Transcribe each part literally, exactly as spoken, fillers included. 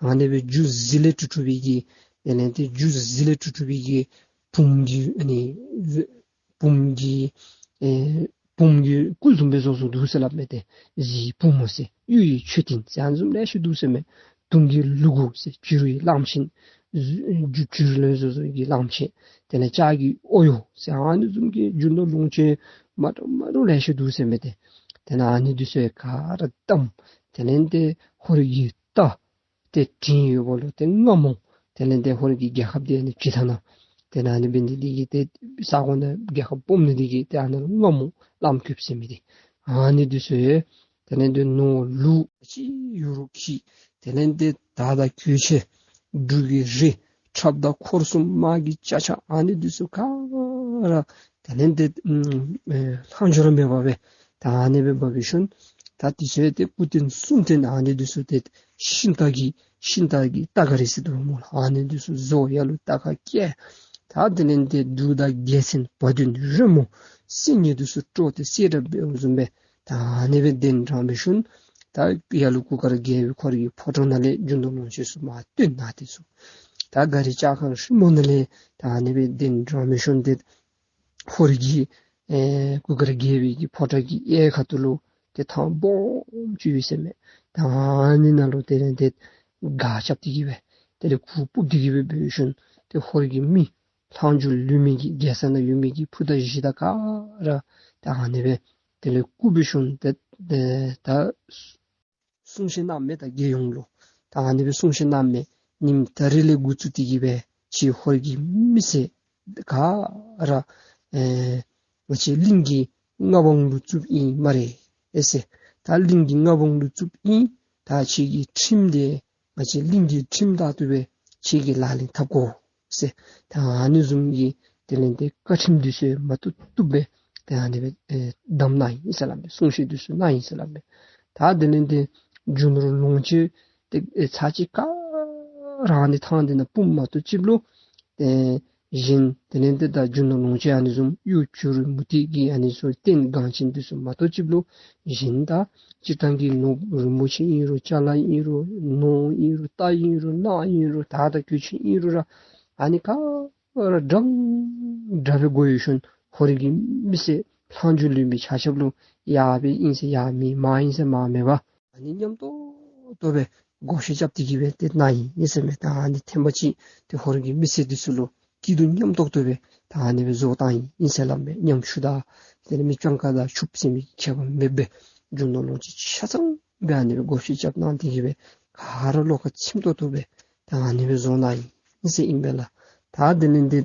ཨ་ནི་སྦེ་རྒྱུ་གཟི་ལས་གྲུབ་གྲུབ་པའི་གི་དེ་ལས་ཏེ་རྒྱུ་གཟི་ལས་གྲུབ་གྲུབ་པའི་གི་བུམོ་གི་ཨ་ནི་བུམོ་གི་ཨེ་བུམོ་གི་སྐུ་བཟུམ་སྦེ་བཟོ་བཟོཝ་འདུག་ཟེར་སླབ་མས། ཏེ་གཟིའི་བུམོ་ཟེར་གཡུ་ཡི་མཆོད་རྟེན་ཟེར་ཨ་ནི་བཟུམ་ལེ་ཤ་འདུག་ཟེར་མས། དུང་གི་ལུ་གུ་ཟེར་བྱུ་རུའི་གླང་ཆེན། རྒྱུ་བྱུ་རུ་ལས་བཟོ་བཟོཝ་གི་གླང་ཆེན། དེ་ལས་ལྕགས་ཀྱི་ཨོ་ཡོ་ཟེར་ཨ་ནི་བཟུམ་གྱི་རྒྱུ་ནོར་ལོངས་སྤྱོད་མ་འདྲཝ་མ་འདྲཝ་ལེ་ཤ་འདུག་ཟེར་མས། ཏེ་དེ་ལས་ཨ་ནི་འདི་ཚུ་ག་ར་བསྡམས། དེ་ལས་ཏེ་ཧོར་གྱི་རྟ་ཏེ་དྲེལ་ཡོདཔ་ལུ་ཏེ་རྔ་མོང་། དེ་ལས་ཏེ་ཧོར་གྱི་རྒྱལ་ཁབ་འདི་ཨ་ནི་ཇི་ལྟ་ན་དེ་ལས་ཨ་ནི་འབད་ནི་འདི་གིས་ཏེ་ས་གོ་ནང་རྒྱལ་ཁབ་སྦོམ་ནི་འདི་གིས་ཏེ་ཨ་ནཱ་ལུ་རྔ་མོང་བླམ་གུ་ཟེར་མི་འདི་ཨ་ནི་འདི་ཚུ་ཡོད། དེ་ལས་ཏེ་ནོར་ལུག་ཅིག་ཡོད་རུང་ཁྱིམ། དེ་ལས་ཏེ་དར་དང་གོས་ཆེན་འབྲུ་གི་རིགས་ཁྲབ་དང་འཁོར་གསུམ་དམག་གི་ཅ་ཆས་ཨ་ནི་འདི་ཚུ་ག་ར་དེ་ལས་ཏེ་ཨེ་ལྷག་འཕྲོ་ར་མེད་པར་སྦེ་ད་ཨ་ནི་སྦེ་འབག་འབག་ཞིནམ་ད་འདི་ཚུ་ཏེ་སྐུ་རྟེན་གསུང་རྟེན་ཨ་ནི་འདི་ཚུ་ཏེ་ཤིང་རྟ་གི་ཤིང་རྟ་གི་རྟ་ག་རི་ཟེར་འདུག་སྨོ་ལགས། ཨ་ནི་འདི་ཚུ་བཟོ། ཡར་ལུ་རྟ་ཁ་བཀལ། ད་དེ་ལས་ཏེ་གདུགས་དང་རྒྱལ་མཚན་བ་དན་རོལ་མོ་སིལ་སྙན་འདི་ཚུ་དཀྲོལ་ཏེ་གསེར་སྒྲེང་འབདཝ་བཟུམ་སྦེ་ད་ཨ་ནི་སྦེ་གདན་དྲངས་འབག་ཞིནམ་ད་ཡར་ལུ་གུར་དཀར་རྒྱལ་པོའི་ཁོ་རའི་ཕོ་བྲང་ནང་ལས་རྒྱུ་ནོར་ལོངས་སྤྱོད་ཚུ་མར་བཏོན་གནང་སྟེ་ཚུ་ད་སྒ་རི་ལྕགས་མཁར་རིངམོ་ནང་ལས་ད་ཨ་ནི་སྦེ་གདན་དྲངས་འབག་ཞིནམ་ཏེ་ཧོར་གྱི་ཨེ་གུར་དཀར་རྒྱལ་པོའི་གི་ཕོ་བྲང་གི་གཡས་ཁ་ཐུག་ལུ་ཏེ་ཐང་སྦོམ་ཅིག་ཡོད་ཟེར་མས། ད་ཨ་ནི་ནང་ལུ་དེ་ལས་ཏེ་སྒར་རྐྱབ་སྟེ་གི་སྦེ་དེ་ལས་གུར་ཕུབ་སྟེ་གི་སྦེ་འབད་ཞིནམ་ཏེ་ཧོར་གྱི་མི་ལྷག་འཕྲོ་ལུས་མི་གི་རྒྱལ་ས་ནང་ཡོད་མི་གི་ཕུ་དང་གཞི་དང་ག་ར་ད་ཨ་ནི་སྦེ་དེ་ལས་བཀུག་འབག་ཞིནམ་ཏེ་ད་གསུང་བཤད་གནང་མི་དང་རྒྱལ་ཡོངས་ལུ་ད་ཨ་ནི་སྦེ་གསུང་བཤད་གནང་མི་ཉིནམ་ད་རིས་ལས་འགོ་བཙུགས་ཏེ་གི་སྦེ་ཁྱེད་ཧོར་གྱི་མི་སེར་ག་ར་ཨེ་ང་བཅས་གླིང་གི་མངའ་འབངས་ལུ་བཙུགསཔ་ཨིན་སྨ་རེ་ཨེ་ཟེར། ད་གླིང་གི་མངའ་འབངས་ལུ་བཙུགསཔ་ཨིན། ད་ཁྱེད་ཀྱི་ཁྲིམས་འདི་ང་བཅས་གླིང་གི་ཁྲིམས་ལྟར་དུ་སྦེ་ཁྱེད་ཀྱིས་ལག་ལེན་འཐབ་དགོ་ཟེར། ད་ཨ་ནི་བཟུམ་གྱི་དེ་ལས་ཏེ་བཀའ་ཁྲིམས་འདི་ཚུ་མ་བཏུབ་བཏུབ་སྦེ་ཏེ་ཨ་ནི་སྦེ་ཨེ་བསྡམས་གནང་ཡི་ཟེར་སླབ་མས། གསུང་བཤད་འདི་ཚུ་གནང་ཡི་ཟེར་སླབ་མས། ད་དེ་ལས་ཏེ་རྒྱུ་ནོར་ལོངས་སྤྱོད་ཏེ་ཨེ་ཚར་གཅིག་ག་ར་ཨ་ནི་ཐང་འདི་ནང་སྤུངམ་མ་གཏོགས་ཅིག་ལུ་ཏེ་གཞན་དེ་ལས་ཏེ་ད་རྒྱུ་ནོར་ལོངས་སྤྱོད་ཨ་ནི་བཟུམ་གཡུ་བྱུ་རུ་མུ་ཏིག་གི་ཨ་ནི་ཚུ་རྟེན་འགངས་ཅན་འདི་ཚུ་མ་གཏོགས་ཅིག་ལུ་གཞན་ད་སྤྱིར་བཏང་གི་ནོར་རིན་པོ་ཆེ་ཨིན་རུང་ཅ་ལ་ཨིན་རུང་ནོར་ཨིན་རུང་རྟ་ཨིན་རུང་ནག་ཨིན་རུང་དར་དང་གོས་ཆེན་ཨིན་རུང་ར་ཨ་ནི་ག་ར་འདྲན་འདྲ་སྦེ་དགོ་ཡོད་ཞིནམ་ཧོར་གྱི་མི་སེར་ལྷག་འཕྲོ་ལུས་མི་ཆ་ཁྱབ་ལུ་ཡར་སྦེ་ཨིན་ཟེར་ཡར་མེད་མར་ཨིན་ཟེར་མར་མེད་པར་ཨ་ནི་མཉམ་ཏོག་ཏོ་སྦེ་བགོ་བཤའ་རྐྱབ་སྟེ་གི་སྦེ་ཏེ་གནང་ཡི་ཟེར་མས། ད་ཨ་ནི་ཐེངས་པ་ཅིག་ཏེ་ཧོར་གྱི་མི་སེར་འདི་ཚུ་ལུ་སྐྱིད་སྡུག་མཉམ་ཏོག་ཏོ་སྦེ་ད་ཨ་ནི་སྦེ་བཟོ་བཏང་ཡི་ཟེར་སླབ་མས། ཉམ་ཆུང་དང་དེ་ལས་མི་སྤྱང་ཀ་དང་ཕྱུགཔོ་ཟེར་མི་ཁྱད་པར་མེད་པར་རྒྱུ་ནོར་ལོངས་སྤྱོད་ཆ་ཚང་སྦེ་ཨ་ནི་སྦེ་བགོ་བཤའ་རྐྱབ་གནང་སྟེ་གི་སྦེ་ག་ར་བློ་ཁ་ཚིམ་ཏོག་ཏོ་སྦེ་ད་ཨ་ནི་སྦེ་བཟོ་གནང་ཡི་ཟེར་ཨིན་པས་ལགས། ད་དེ་ལས་ཏེ་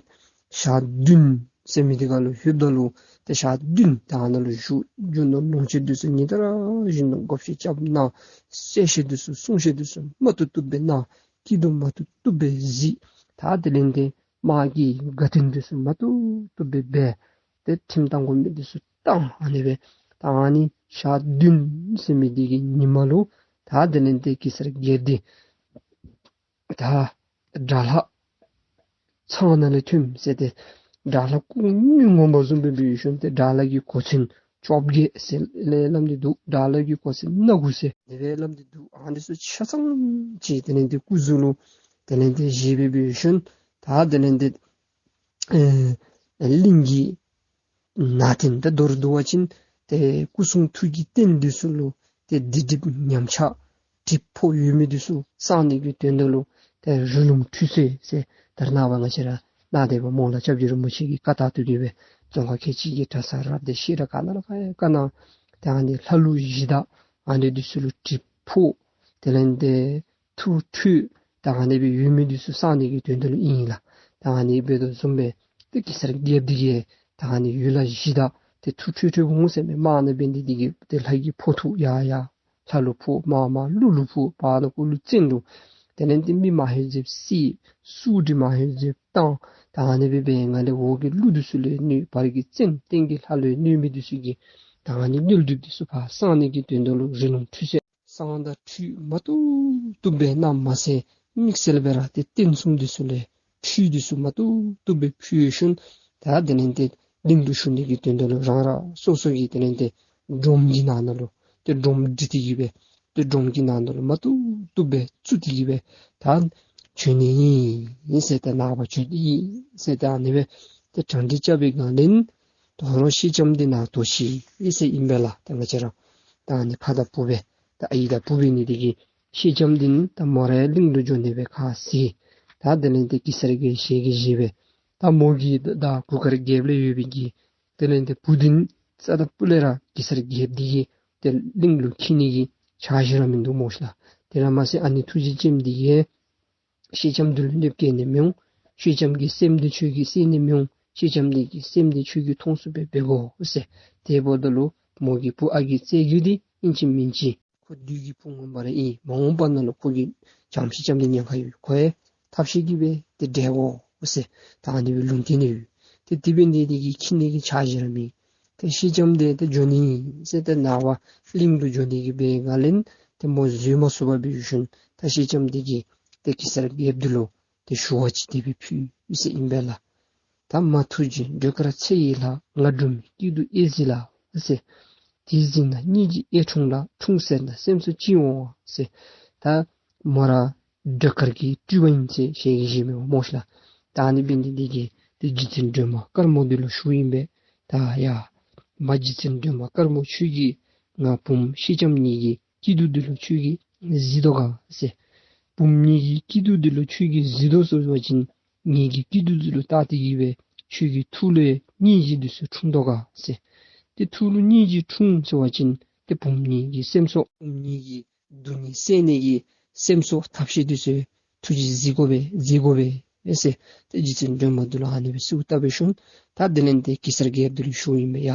ཞག་བདུན་ཟེར་མི་འདི་ཁར་ལུ་ལྷོདཔ་ད་ལུ་ཏེ་ཞག་བདུན་ད་ཨ་ནཱ་ལུ་བཞུགས། རྒྱུ་ནོར་ལོངས་སྤྱོད་འདི་ཚུ་ཉིན་ལྟར་བཞིན་དུ་བགོ་བཤའ་རྐྱབ་གནང་། གསལ་བཤད་འདི་ཚུ་གསུང་བཤད་འདི་ཚུ་མ་བཏུབ་བཏུབ་སྦེ་གནང་། སྐྱིད་སྡུག་མ་བཏུབ་བཏུབ་སྦེ་གཟིགས། ད་དེ་ལས་ཏེ་དམག་གི་དགའ་སྟོན་འདི་ཚུ་མ་བཏུབ་བཏུབ་སྦེ་འབད། ཏེ་ཁྲིམས་བཏང་དགོ་མི་འདི་ཚུ་བཏང་། ཨ་ནི་སྦེ་ད་ཨ་ནི་ཞག་བདུན་ཟེར་མི་འདི་གི་ཉིན་མ་ལུ་ད་དེ་ལས་ཏེ་གེ་སར་རྒྱལཔོ་འདི་ད་དགྲ་ལྷ་ཚང་ནང་ལས་ཐོནམ་ཟེར་ཏེ་དགྲ་ལྷ་སྐུ་དངོས་ངོ་མ་བཟུམ་སྦེ་འབད་ཞིནམ་ཏེ་དགྲ་ལྷ་གི་གོ་མཚོན་བཅོ་བརྒྱད་ཟེར་ལས་སླབ་སྟེ་འདུག། དགྲ་ལྷ་གི་གོ་མཚོན་སྣ་དགུ་ཟེར་དེ་སྦེ་སླབ་སྟེ་འདུག། ཨ་ནི་ཚུ་ཆ་ཚང་ཅིག་དེ་ལས་ཏེ་སྐུ་གཟུགས་ལུ་དེ་ལས་ཏེ་བཞེས་སྦེ་འབད་ཞིནམ་ད་དེ་ལས་ཏེ་ཨེ་གླིང་གི་ནང་རྟེན་ད་མདོར་བསྡུ་བ་ཅིན་ཏེ་སྐུ་གསུང་ཐུགས་ཀྱི་རྟེན་འདི་ཚུ་ལུ་ཏེ་སྡིག་སྒྲིབ་ཉམས་ཆག་གྲིབ་ཕོག་ཡོད་མི་འདི་ཚུ་སངས་ནི་གི་དོན་དག་ལུ་ཏེ་རི་ལུང་ཁྲུས་གསོལ་ཟེར་ད་རེས་ནངས་པ་ང་བཅས་ར་གནང་སྟེ་འབདཝ་སྨོ་ལགས། སྐྱབས་རྗེ་རིན་པོ་ཆེ་གི་བཀའ་ལྟར་དུ་གི་སྦེ་ཙོང་ཁ་ཁལ་གཅིག་གི་གྲྭ་ས་རབ་སྡེ་ཤེས་རབ་ཁ་ནང་ལུ་བཀའ་གནང་། ད་ཨ་ནི་ལྷ་ཀླུ་གཞི་བདག་ཨ་ནི་འདི་ཚུ་ལུ་གྲིབ་ཕོག་དེ་ལས་ཏེ་ཐུགས་ཁྲོས་ད་ཨ་ནི་སྦེ་ཡོད་མི་འདི་ཚུ་སངས་ནི་གི་དོན་དག་ལུ་ཨིན་ལགས། ད་ཨ་ནི་འབད་དོ་བཟུམ་སྦེ་ཏེ་གེ་སར་རྒྱལཔོ་འདི་གིས་ད་ཨ་ནི་ཡུལ་ལྷ་གཞི་བདག་ཏེ་ཐུགས་ཁྲོས་ཁྲོས་འོང་ཟེར་མས། དམག་ནང་འབད་ནི་འདི་གིས་ཏེ་ལྷ་གི་ཕོག་ཐུག་ཡར་ཡར་ལྷ་ལུ་ཕོག་མར་མར་ཀླུ་ལུ་ཕོག་བར་ན་ཀླུ་བཙན་ལུ་དེ་ལས་ཏེ་མི་མ་ཧེ་ཟེབ་བསད། སུ་འདྲེ་མ་ཧེ་ཟེབ་བཏང་། ད་ཨ་ནི་སྦེ་འབད་ང་ལས་འོག་གི་ཀླུ་འདི་ཚུ་ལུ་གནོད། བར་གྱི་བཙན་སྟེང་གི་ལྷ་ལུ་གནོད་མི་འདི་ཚུ་གིས་ད་ཨ་ནི་གནོད་སྒྲིབ་འདི་ཚུ་ཕར་སངས་ནི་གི་དོན་དག་ལུ་རི་ལུང་ཁྲུས་གསོལ་བསང་དང་ཁྲུས་མ་བཏུབ་བཏུབ་སྦེ་གནངམ་མ་ཚད་དམིགས་བསལ་སྦེ་ར་ཏེ་རྟེན་གསུམ་འདི་ཚུ་ལས་ཁྲུས་འདི་ཚུ་མ་བཏུབ་བཏུབ་སྦེ་ཕུལ་ཞིནམ་ད་དེ་ལས་ཏེ་གླིང་དུ་བཞུགས་ནི་གི་དོན་དག་ལུ་རང་རང་སོ་སོ་གི་དེ་ལས་ཏེ་སྒྲོམ་གྱི་ནང་ན་ལུ་ཏེ་སྒྲོམ་སྒྲིག་སྟེ་གི་སྦེ་ ཏེ་སྒྲོམ་གྱི་ནང་དུ་ལུ་མ་བཏུབ་བཏུབ་སྦེ་བཙུགས་ཏེ་གི་སྦེ་ད་བྱོན་ནི་ཨིན་ཟེར། ད་ནངས་པ་བྱོན་ནི་ཨིན་ཟེར། ད་ཨ་ནི་སྦེ་ཏེ་གྲ་སྒྲིག་རྐྱབ་པའི་སྒང་ལས་ད་ཧོར་སེང་ལྕམ་འདི་ནཱ་ཐོན་ཅི་ཟེར་ཨིན་པས་ལགས། ད་ང་བཅས་ར་ད་ཨ་ནི་ཕ་དང་བུ་སྦེ་ད་ཨའི་དང་བུ་འབད་ནི་དེ་གིས་སེང་ལྕམ་འདི་ནི་ད་མོ་རའི་གླིང་ལུ་འགྱོ་ནི་སྦེ་ཁ་བཟེད། ད་དེ་ལས་ཏེ་གེ་སར་རྒྱལཔོ་ཞལ་གྱིས་བཞེས་སྦེ་ད་མོ་གིས་ད་གུར་དཀར་རྒྱལཔོ་ལས་ཡོད་པའི་གི་དེ་ལས་ཏེ་བུ་འདི་ནི་རྩ་དང་སྤུ་ལས་ར་གེ་སར་རྒྱལཔོ་འདི་གིས་ཏེ་གླིང་ལུ་འཁྱིད་ནི་གི་འཆར་གཞི་ར་མིན་འདུག་སྨོ་ཤ་ལགས། དེ་ར་མ་ཚད་ཨ་ནི་ཐུགས་རྗེ་ཅན་འདི་གིས་སེང་ལྕམ་འདི་ལུ་གནོདཔ་བཀལ་ནི་མི་འོང་། སེང་ལྕམ་གྱི་སེམས་འདི་ཁྱོད་ཀྱིས་གསལ་ནི་མི་འོང་། སེང་ལྕམ་འདི་གི་སེམས་འདི་ཁྱོད་ཀྱིས་མཐོང་ཚུགསཔ་སྦེ་འབད་དགོ་ཟེར། དེ་འབདཝ་ད་ལུ་མོ་གི་བུ་ཨ་རྒས་རྩེ་རྒོད་འདི་ཨིན་ཅི་མིན་ཅི་ཁོ་བདུད་ཀྱི་བུ་ངོ་མ་ར་ཨིན། མ་འོངས་པ་ནང་ལུ་ཁོ་གི་བྱམས་སེང་ལྕམ་འདི་ཉེན་ཁ་ཡོད། ཁོ་ཡང་ཐབས་ཤེས་ཀྱིས་སྦེ་ཏེ་བསྒྲལ་དགོ་ཟེར་ད་ཨ་ནི་སྦེ་ལུང་བསྟན་ནི་ཡོད། ཏེ་དེ་འབད་ནི་དེ་གིས་འཁྱིད་ནི་གི་འཆར་གཞི་ར་མེད། ཏེ་སེང་ལྕམ་འདི་ཏེ་འགྱོ་ནི་ཨིན་ཟེར་ཏེ་ནངས་པ་གླིང་ལུ་འགྱོ་ནི་གི་སྦེ་སྒང་ལས་ཏེ་མོ་འཛུལ་མ་ཚུགས་པར་འབད་ཞིནམ་ད་སེང་ལྕམ་འདི་གིས་ཏེ་གེ་སར་རྒྱལཔོ་འདི་ལུ་ཏེ་ཞུ་བ་ཅིག་དེ་སྦེ་ཕུལ་ཟེར་ཨིན་པས་ལགས། ད་མ་ཐུགས་རྗེ་སྒྲོལ་དཀར་ཚེ་ཡི་ལྷ། ང་སྒྲོལ་མའི་སྐྱིད་སྡུག་ཨེ་གཟིགས་ལགས་ཟེར། དེ་གཟིགས་ན་སྙིང་རྗེ་ཨེ་འཁྲུངས་ལགས། འཁྲུངས་ཟེར་ན་སེམས་སུ་ཅི་འོང་ཟེར། ད་མོ་ར་སྒྲོལ་དཀར་གྱི་སྤྲུལ་པ་ཨིན་ཟེར་ཞལ་གྱིས་བཞེས་མི་འོང་སྨོ་ཤ་ལགས། ད་ཨ་ནི་འབད་ནི་དེ་གིས་ཏེ་རྗེ་བཙུན་སྒྲོལ་མ་དཀར་མོ་འདི་ལུ་ཞུཝ་ཨིན་པས། ད་ཡ་མ་རྗེ་བཙུན་སྒྲོལ་མ་དཀར་མོ་ཁྱོད་ཀྱིས་ང་བུམོ་སེང་ལྕམ་གཉིས་ཀྱི་སྐྱིད་སྡུག་འདི་ལུ་ཁྱོད་ཀྱིས་གཟིགས་དོ་ག་ཟེར། བུམོ་གཉིས་ཀྱི་སྐྱིད་སྡུག་འདི་ལུ་ཁྱོད་ཀྱིས་གཟིགས་དོ་ཟེར་བ་ཅིན་ངེ་གི་སྐྱིད་སྡུག་འདི་ལུ་བལྟ་སྟེ་གི་སྦེ་ཁྱོད་ཀྱི་ཐུགས་ལུ་སྙིང་རྗེ་འདི་ཚུ་འཁྲུངས་དོ་ག་ཟེར། ཏེ་ཐུགས་ལུ་སྙིང་རྗེ་འཁྲུངས་ཟེར་བ་ཅིན་ཏེ་བུམོ་གཉིས་ཀྱི་སེམས་གསོ་བུམོ་གཉིས་ཀྱི་སྡུག་བསྔལ་སེལ་ནི་གི་སེམས་གསོ་ཐབས་ཤེས་འདི་ཚུ་ཐུགས་རྗེས་གཟིགས་དགོ་པས་གཟིགས་དགོ་པས་ཟེར། ཏེ་རྗེ་བཙུན་སྒྲོལ་མ་འདི་ལུ་ཨ་ནི་སྦེ་གསོལཝ་བཏབ་པའི་ཤུལ་ད་དེ་ལས་ཏེ་གེ་སར་རྒྱལཔོ་འདི་ལུ་ཞུཝ་ཨིན་པས། ཡ་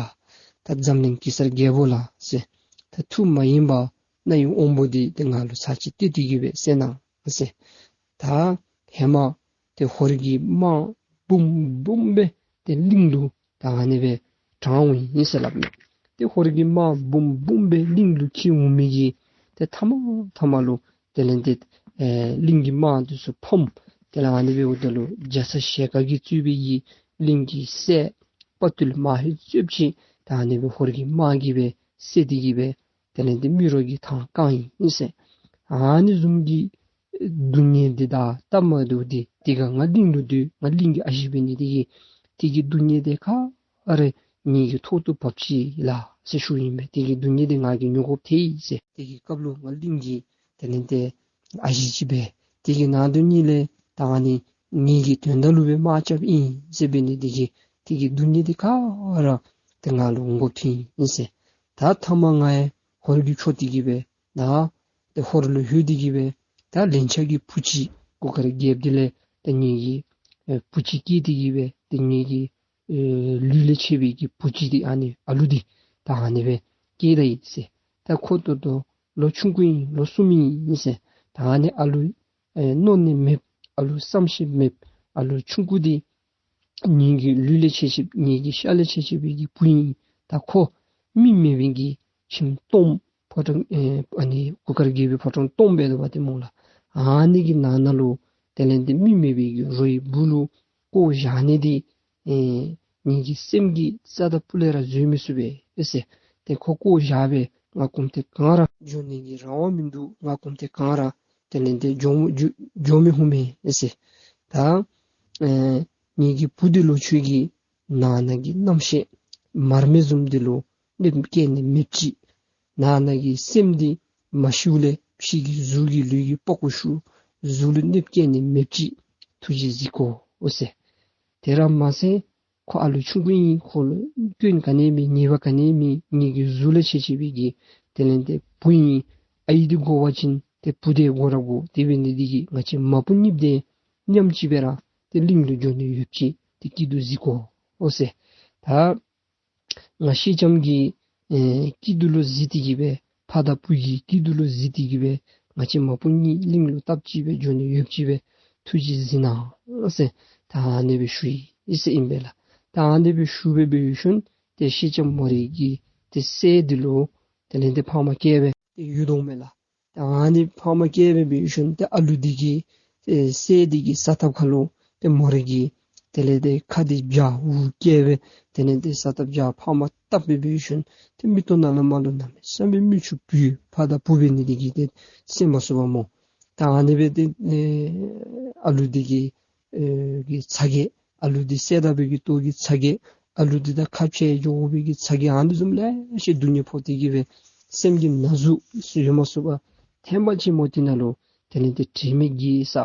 ད་འཛམ་གླིང་གེ་སར་རྒྱལ་པོ་ལགས་ཟེར། ད་ཐུགས་མ་ཡེངས་པར་རྣ་ཡི་དབང་པོ་འདི་ཏེ་ང་ལུ་ཚར་གཅིག་གཏད་དེ་གི་སྦེ་གསན་གནང་ཟེར། ད་ཧེ་མ་ཏེ་ཧོར་གྱི་དམག་འབུམ་འབུམ་སྦེ་ཏེ་གླིང་ལུ་ད་ཨ་ནི་སྦེ་དྲངས་འོང་ཡི་ཟེར་སླབ་མས། ཏེ་ཧོར་གྱི་དམག་འབུམ་འབུམ་སྦེ་གླིང་ལུ་འཁྱིད་འོང་མི་གི་ཏེ་མཐའ་མ་མཐའ་མ་ལུ་དེ་ལས་ཏེ་ཨེ་གླིང་གི་དམག་འདི་ཚུ་ཕམ། དེ་ལས་ཨ་ནི་སྦེ་འབདཝ་ད་ལུ་རྒྱ་ཚ་ཞལ་དཀར་གྱིས་གཙོས་པའི་གི་གླིང་གི་སྲས་དཔའ་བརྟུལ་མ་ཧེ་ཙོགས་ཅིག་ད་ཨ་ནི་སྦེ་ཧོར་གྱི་དམག་གིས་སྦེ་བསད་དེ་གི་སྦེ་དེ་ལས་ཏེ་མི་རོ་གི་ཐང་བཀང་ཡི་ཟེར། ཨ་ནི་བཟུམ་གྱི་སྡུག་བསྔལ་འདི་དང་སྟབས་མ་བདེཝ་འདི་དེ་སྒང་ང་གླིང་ལུ་སྡོད་ང་གླིང་གི་ཨ་ཞེ་འབད་ནི་དེ་གིས་དེ་གི་སྡུག་བསྔལ་འདི་ག་ར་ངེ་གི་ཐོག་ཏུ་བབས་ཅི་ལགས་ཟེར་ཞུཝ་ཨིན་པས། དེ་གི་སྡུག་བསྔལ་འདི་ང་གིས་མྱོང་དགོཔ་ཐལ་ཡི་ཟེར། དེ་གི་སྐབས་ལུ་ང་གླིང་གི་དེ་ལས་ཏེ་ཨ་ཞེ་ཅིག་སྦེ་དེ་གི་ནང་དོན་ཉིད་ལས་ད་ཨ་ནི་ངེ་གི་དོན་དག་ལུ་སྦེ་དམག་རྐྱབ་ཨིན་ཟེར་འབད་ནི་དེ་གིས་དེ་གི་སྡུག་བསྔལ་འདི་ག་ར་ཏེ་ང་ལུ་འོང་དགོཔ་ཐལ་ཡི་ཟེར། ད་མཐའ་མ་ང་ཡང་ཧོར་གྱིས་འཕྱོག་སྟེ་གི་སྦེ་ནཱ་ཏེ་ཧོར་ལུ་ལྷོད་དེ་གི་སྦེ་ད་ལན་ཆགས་ཀྱི་བུ་ཅིག་གུར་དཀར་རྒྱལཔོ་འདི་ལས་ཏེ་ངེ་གི་ཨེ་བུ་ཅིག་སྐྱེས་ཏེ་གི་སྦེ་ཏེ་ངེ་གི་ཨེ་ལུས་ལས་ཆད་པའི་གི་བུ་ཅིག་འདི་ཨ་ནི་ཨ་ལུ་འདི་ད་ཨ་ནི་སྦེ་སྐྱེས་ད་ཡི་ཟེར། ད་ཁོ་ད་ལྟོ་ལོ་ཆུང་ཀུ་ཨིན། ལོ་གསུམ་ཨིན་ཟེར། ད་ཨ་ནི་ཨ་ལུ་ཨེ་མནོ་ནི་མེདཔ་ཨ་ལུ་བསམ་ཤེས་མེདཔ་ཨ་ལུ་ཆུང་ཀུ་འདི་ངེ་གི་ལུས་ལས་ཆད་ཆད་ངེ་གི་ཤ་ལས་ཆད་ཆད་པའི་གི་བུ་ཨིན། ད་ཁོ་མི་མེད་པའི་གི་ཁྱིམ་སྟོངམ་ཕོ་བྲང་ཨེ་ཨ་ནི་གུར་དཀར་རྒྱལ་པོའི་ཕོ་བྲང་སྟོངམ་འབད་དོ་བ་ཏེ་སྨོ་ལགས། ཨ་ནི་གི་ནང་ན་ལུ་དེ་ལས་ཏེ་མི་མེད་པའི་གི་རོ་ཡི་སྦུག་ལུ་བཀོ་བཞག་ནི་འདི་ཨེ་ངེ་གི་སེམས་ཀྱི་རྩ་དང་སྤུ་ལས་ར་བཟོད་མི་ཚུགས་པས་ཨེ་ཟེར། ཏེ་ཁོ་བཀོ་བཞག་སྦེ་ང་གོམ་ཏེ་གང་ར་འགྱོ་ནི་གི་རང་དབང་མིན་འདུག། ང་གོམ་ཏེ་གང་ར་དེ་ལས་ཏེ་འགྱོ་འགྱོ་འགྱོ་མི་ཧུ་མས་ཨེ་ཟེར། ད་ཨེ་ངེ་གི་བུ་འདི་ལུ་ཁྱོད་ཀྱིས་ནང་ན་གི་རྣམ་ཤེས་མར་མེ་བཟུམ་འདི་ལུ་གནོདཔ་བཀལ་ནི་མེདཔ་ཅིག། ནང་ན་གི་སེམས་འདི་མ་ཤིཝ་ལས་ཕྱི་གི་གཟུགས་ཀྱི་ལུས་ཀྱི་པགས་ཀོ་ཤུགས་གཟུགས་ལུ་གནོདཔ་བཀལ་ནི་མེདཔ་ཅིག་ཐུགས་རྗེས་གཟིགས་དགོ་ཟེར། དེ་ར་མ་ཚད་ཁོ་ཨ་ལུ་ཆུང་ཀུ་ཨིན། ཁོ་ལུ་སྐྱོན་ག་ནི་མེད། ཉེས་པ་ག་ནི་མེད། ངེ་གི་གཟུགས་ལས་ཆད་ཆད་པའི་གི་དེ་ལས་ཏེ་བུ་ཨིན། ཨའི་འདི་དགོ་པ་ཅིན་ཏེ་བུ་འདི་དགོ་ར་དགོ། དེ་འབད་ནི་འདི་གིས་ང་བཅས་མ་བུ་གཉིས་འདི་མཉམ་གཅིག་སྦེ་ར་ཏེ་གླིང་ལུ་འགྱོ་ནི་ཡོདཔ་ཅིག་ཏེ་སྐྱིད་སྡུག་གཟིགས་དགོ་ཟེར། ད་ང་སེང་ལྕམ་གྱི་ཨེ་སྐྱིད་སྡུག་ལུ་གཟིགས་ཏེ་གི་སྦེ་ཕ་དང་བུ་གི་སྐྱིད་སྡུག་ལུ་གཟིགས་ཏེ་གི་སྦེ་ང་བཅས་མ་བུ་གཉིས་གླིང་ལུ་སྟབས་གཅིག་སྦེ་འགྱོ་ནི་ཡོདཔ་ཅིག་སྦེ་ཐུགས་རྗེས་གཟིགས་གནང་ཟེར་ད་ཨ་ནི་སྦེ་ཞུ་ཡི་ཟེར་ཨིན་པས་ལགས། ད་ཨ་ནི་སྦེ་ཞུ་སྦེ་འབད་ཞིནམ་ཏེ་སེང་ལྕམ་མོ་རའི་གི་ཏེ་སྲས་འདི་ལུ་དེ་ལས་ཏེ་ཕ་མ་སྐྱེས་སྦེ་ཏེ་ཡོད་དོ་མས་ལགས། ད་ཨ་ནི་ཕ་མ་སྐྱེས་སྦེ་འབད་ཞིནམ་ཏེ་ཨ་ལུ་འདི་གིས་ཨེ་སྲས་འདི་གི་ས་ཐོབ་ཁ་ལུ་ཏེ་མོ་རའི་གི་ དེ་ལས་ཏེ་ཁ་འདི་བྱ་འུ་བཀལ་སྦེ་དེ་ལས་ཏེ་ས་བཏབ་བྱ་ཕར་མར་བཏབ་སྦེ་འབད་ཞིནམ་ཏེ་མིག་ཏོ་ནང་ལས་མར་ལུ་གནམ་མེད་ས་མེད་མིག་ཆུ་བུད་ཕར་དང་བུ་འབད་ནི་དེ་གིས་ཏེ་བསད་མ་ཚུགས་པས་སྨོ། ད་ཨ་ནི་སྦེ་ཏེ་ཨེ་ཨ་ལུ་འདི་གི་ཨེ་གི་ཚ་གྱང་ཨ་ལུ་འདི་བསད་ད་བའི་གི་ལྟོ་གི་ཚ་གྱང་ཨ་ལུ་འདི་དང་ཁ་འཕྱལ་འགྱོ་བའི་གི་ཚ་གྱང་ཨ་ནི་བཟུམ་ལེ་ཤ་སྡུག་བསྔལ་ཕོག་སྟེ་གི་སྦེ་སེམས་ཀྱི་ན་ཟུག་ཡོད་མ་ཚུགས་པར་ཐེངས་མ་ཅིག་མོ་འདི་ནང་ལུ་དེ་ལས་ཏེ་དྲན་མེད་འགྱེལ་ས་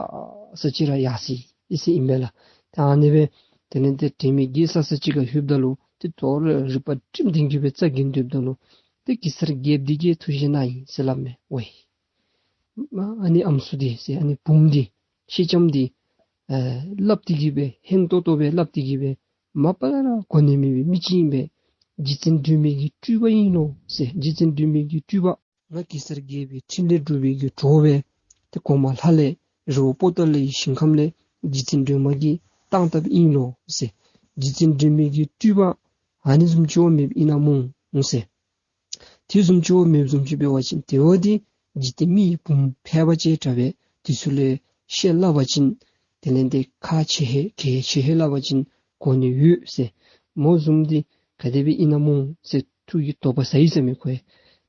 ས་ཅིག་ར་ཡར་སོ་ཡི་ཟེར་ཨིན་པས་ལགས། ད་ཨ་ནི་སྦེ་དེ་ལས་ཏེ་དྲན་མེད་འགྱེལ་ས་ས་ཅིག་ཁར་ལྷོདཔ་ད་ལུ་ཏེ་དོ་རུང་རིག་པ་སྒྲིམ་སྟེ་གི་སྦེ་རྩ་འགེངས་སྡོདཔ་ད་ལུ་ཏེ་གེ་སར་རྒྱལཔོ་འདི་གིས་ཐུགས་བཞེད་གནང་ཡི་ཟེར་སླབ་མས། ཝའི་མ་ཨ་ནི་ཨམ་སྲུ་འདི་ཟེར་ཨ་ནི་བུམོ་འདི་སེང་ལྕམ་འདི་ཨེ་སླབ་སྟེ་གི་སྦེ་ཧན་ཏོང་ཏོ་སྦེ་སླབ་སྟེ་གི་སྦེ་མ་པ་ལས་ར་གོ་གནས་མེད་པའི་མི་ཅིག་ཨིན་པས། རྗེ་བཙུན་སྒྲོལ་མའི་གི་སྤྲུལ་པ་ཨིན་ལོ་ཟེར། རྗེ་བཙུན་སྒྲོལ་མའི་གི་སྤྲུལ་པ་ང་གེ་སར་རྒྱལ་པོའི་ཕྲིན་ལས་སྒྲུབ་པའི་གི་གྲོགས་སྦེ་ཏེ་གོང་མ་ལྷ་ལས་རི་བོ་པོ་ཏ་ལའི་ཞིང་ཁམས་ལས་རྗེ་བཙུན་སྒྲོལ་མ་གིས་བཏང་བཏངམ་ཨིན་ལོ་ཟེར། རྗེ་བཙུན་སྒྲོལ་མའི་གི་སྤྲུལ་པ་ཨ་ནི་བཟུམ་ཅིག་བ་མེདཔ་ཨིན་ན་སྨོ་ཟེར། དེ་བཟུམ་ཅིག་བ་མེདཔ་བཟུམ་ཅིག་འབད་བ་ཅིན་དེ་བ་འདི་འཇིག་རྟེན་མི་ཡི་བུམོ་ཕལ་པ་ཅིག་དྲག་པས། དེ་ཚུ་ལུ་བཤད་སླབ་པ་ཅིན་དེ་ལས་ཏེ་ཁ་འཆལ་ཧེ་གེ་འཆལ་ཧེ་སླབ་པ་ཅིན་གོ་གནས་ཡོད་ཟེར། མོ་བཟུམ་འདི་ག་དེ་སྦེ་ཨིན་ན་སྨོ་ཟེར་ཐུགས་ཀྱི་དོགས་པ་ཟ་ཡི་ཟེར་མས་ཁོ་ཡང་།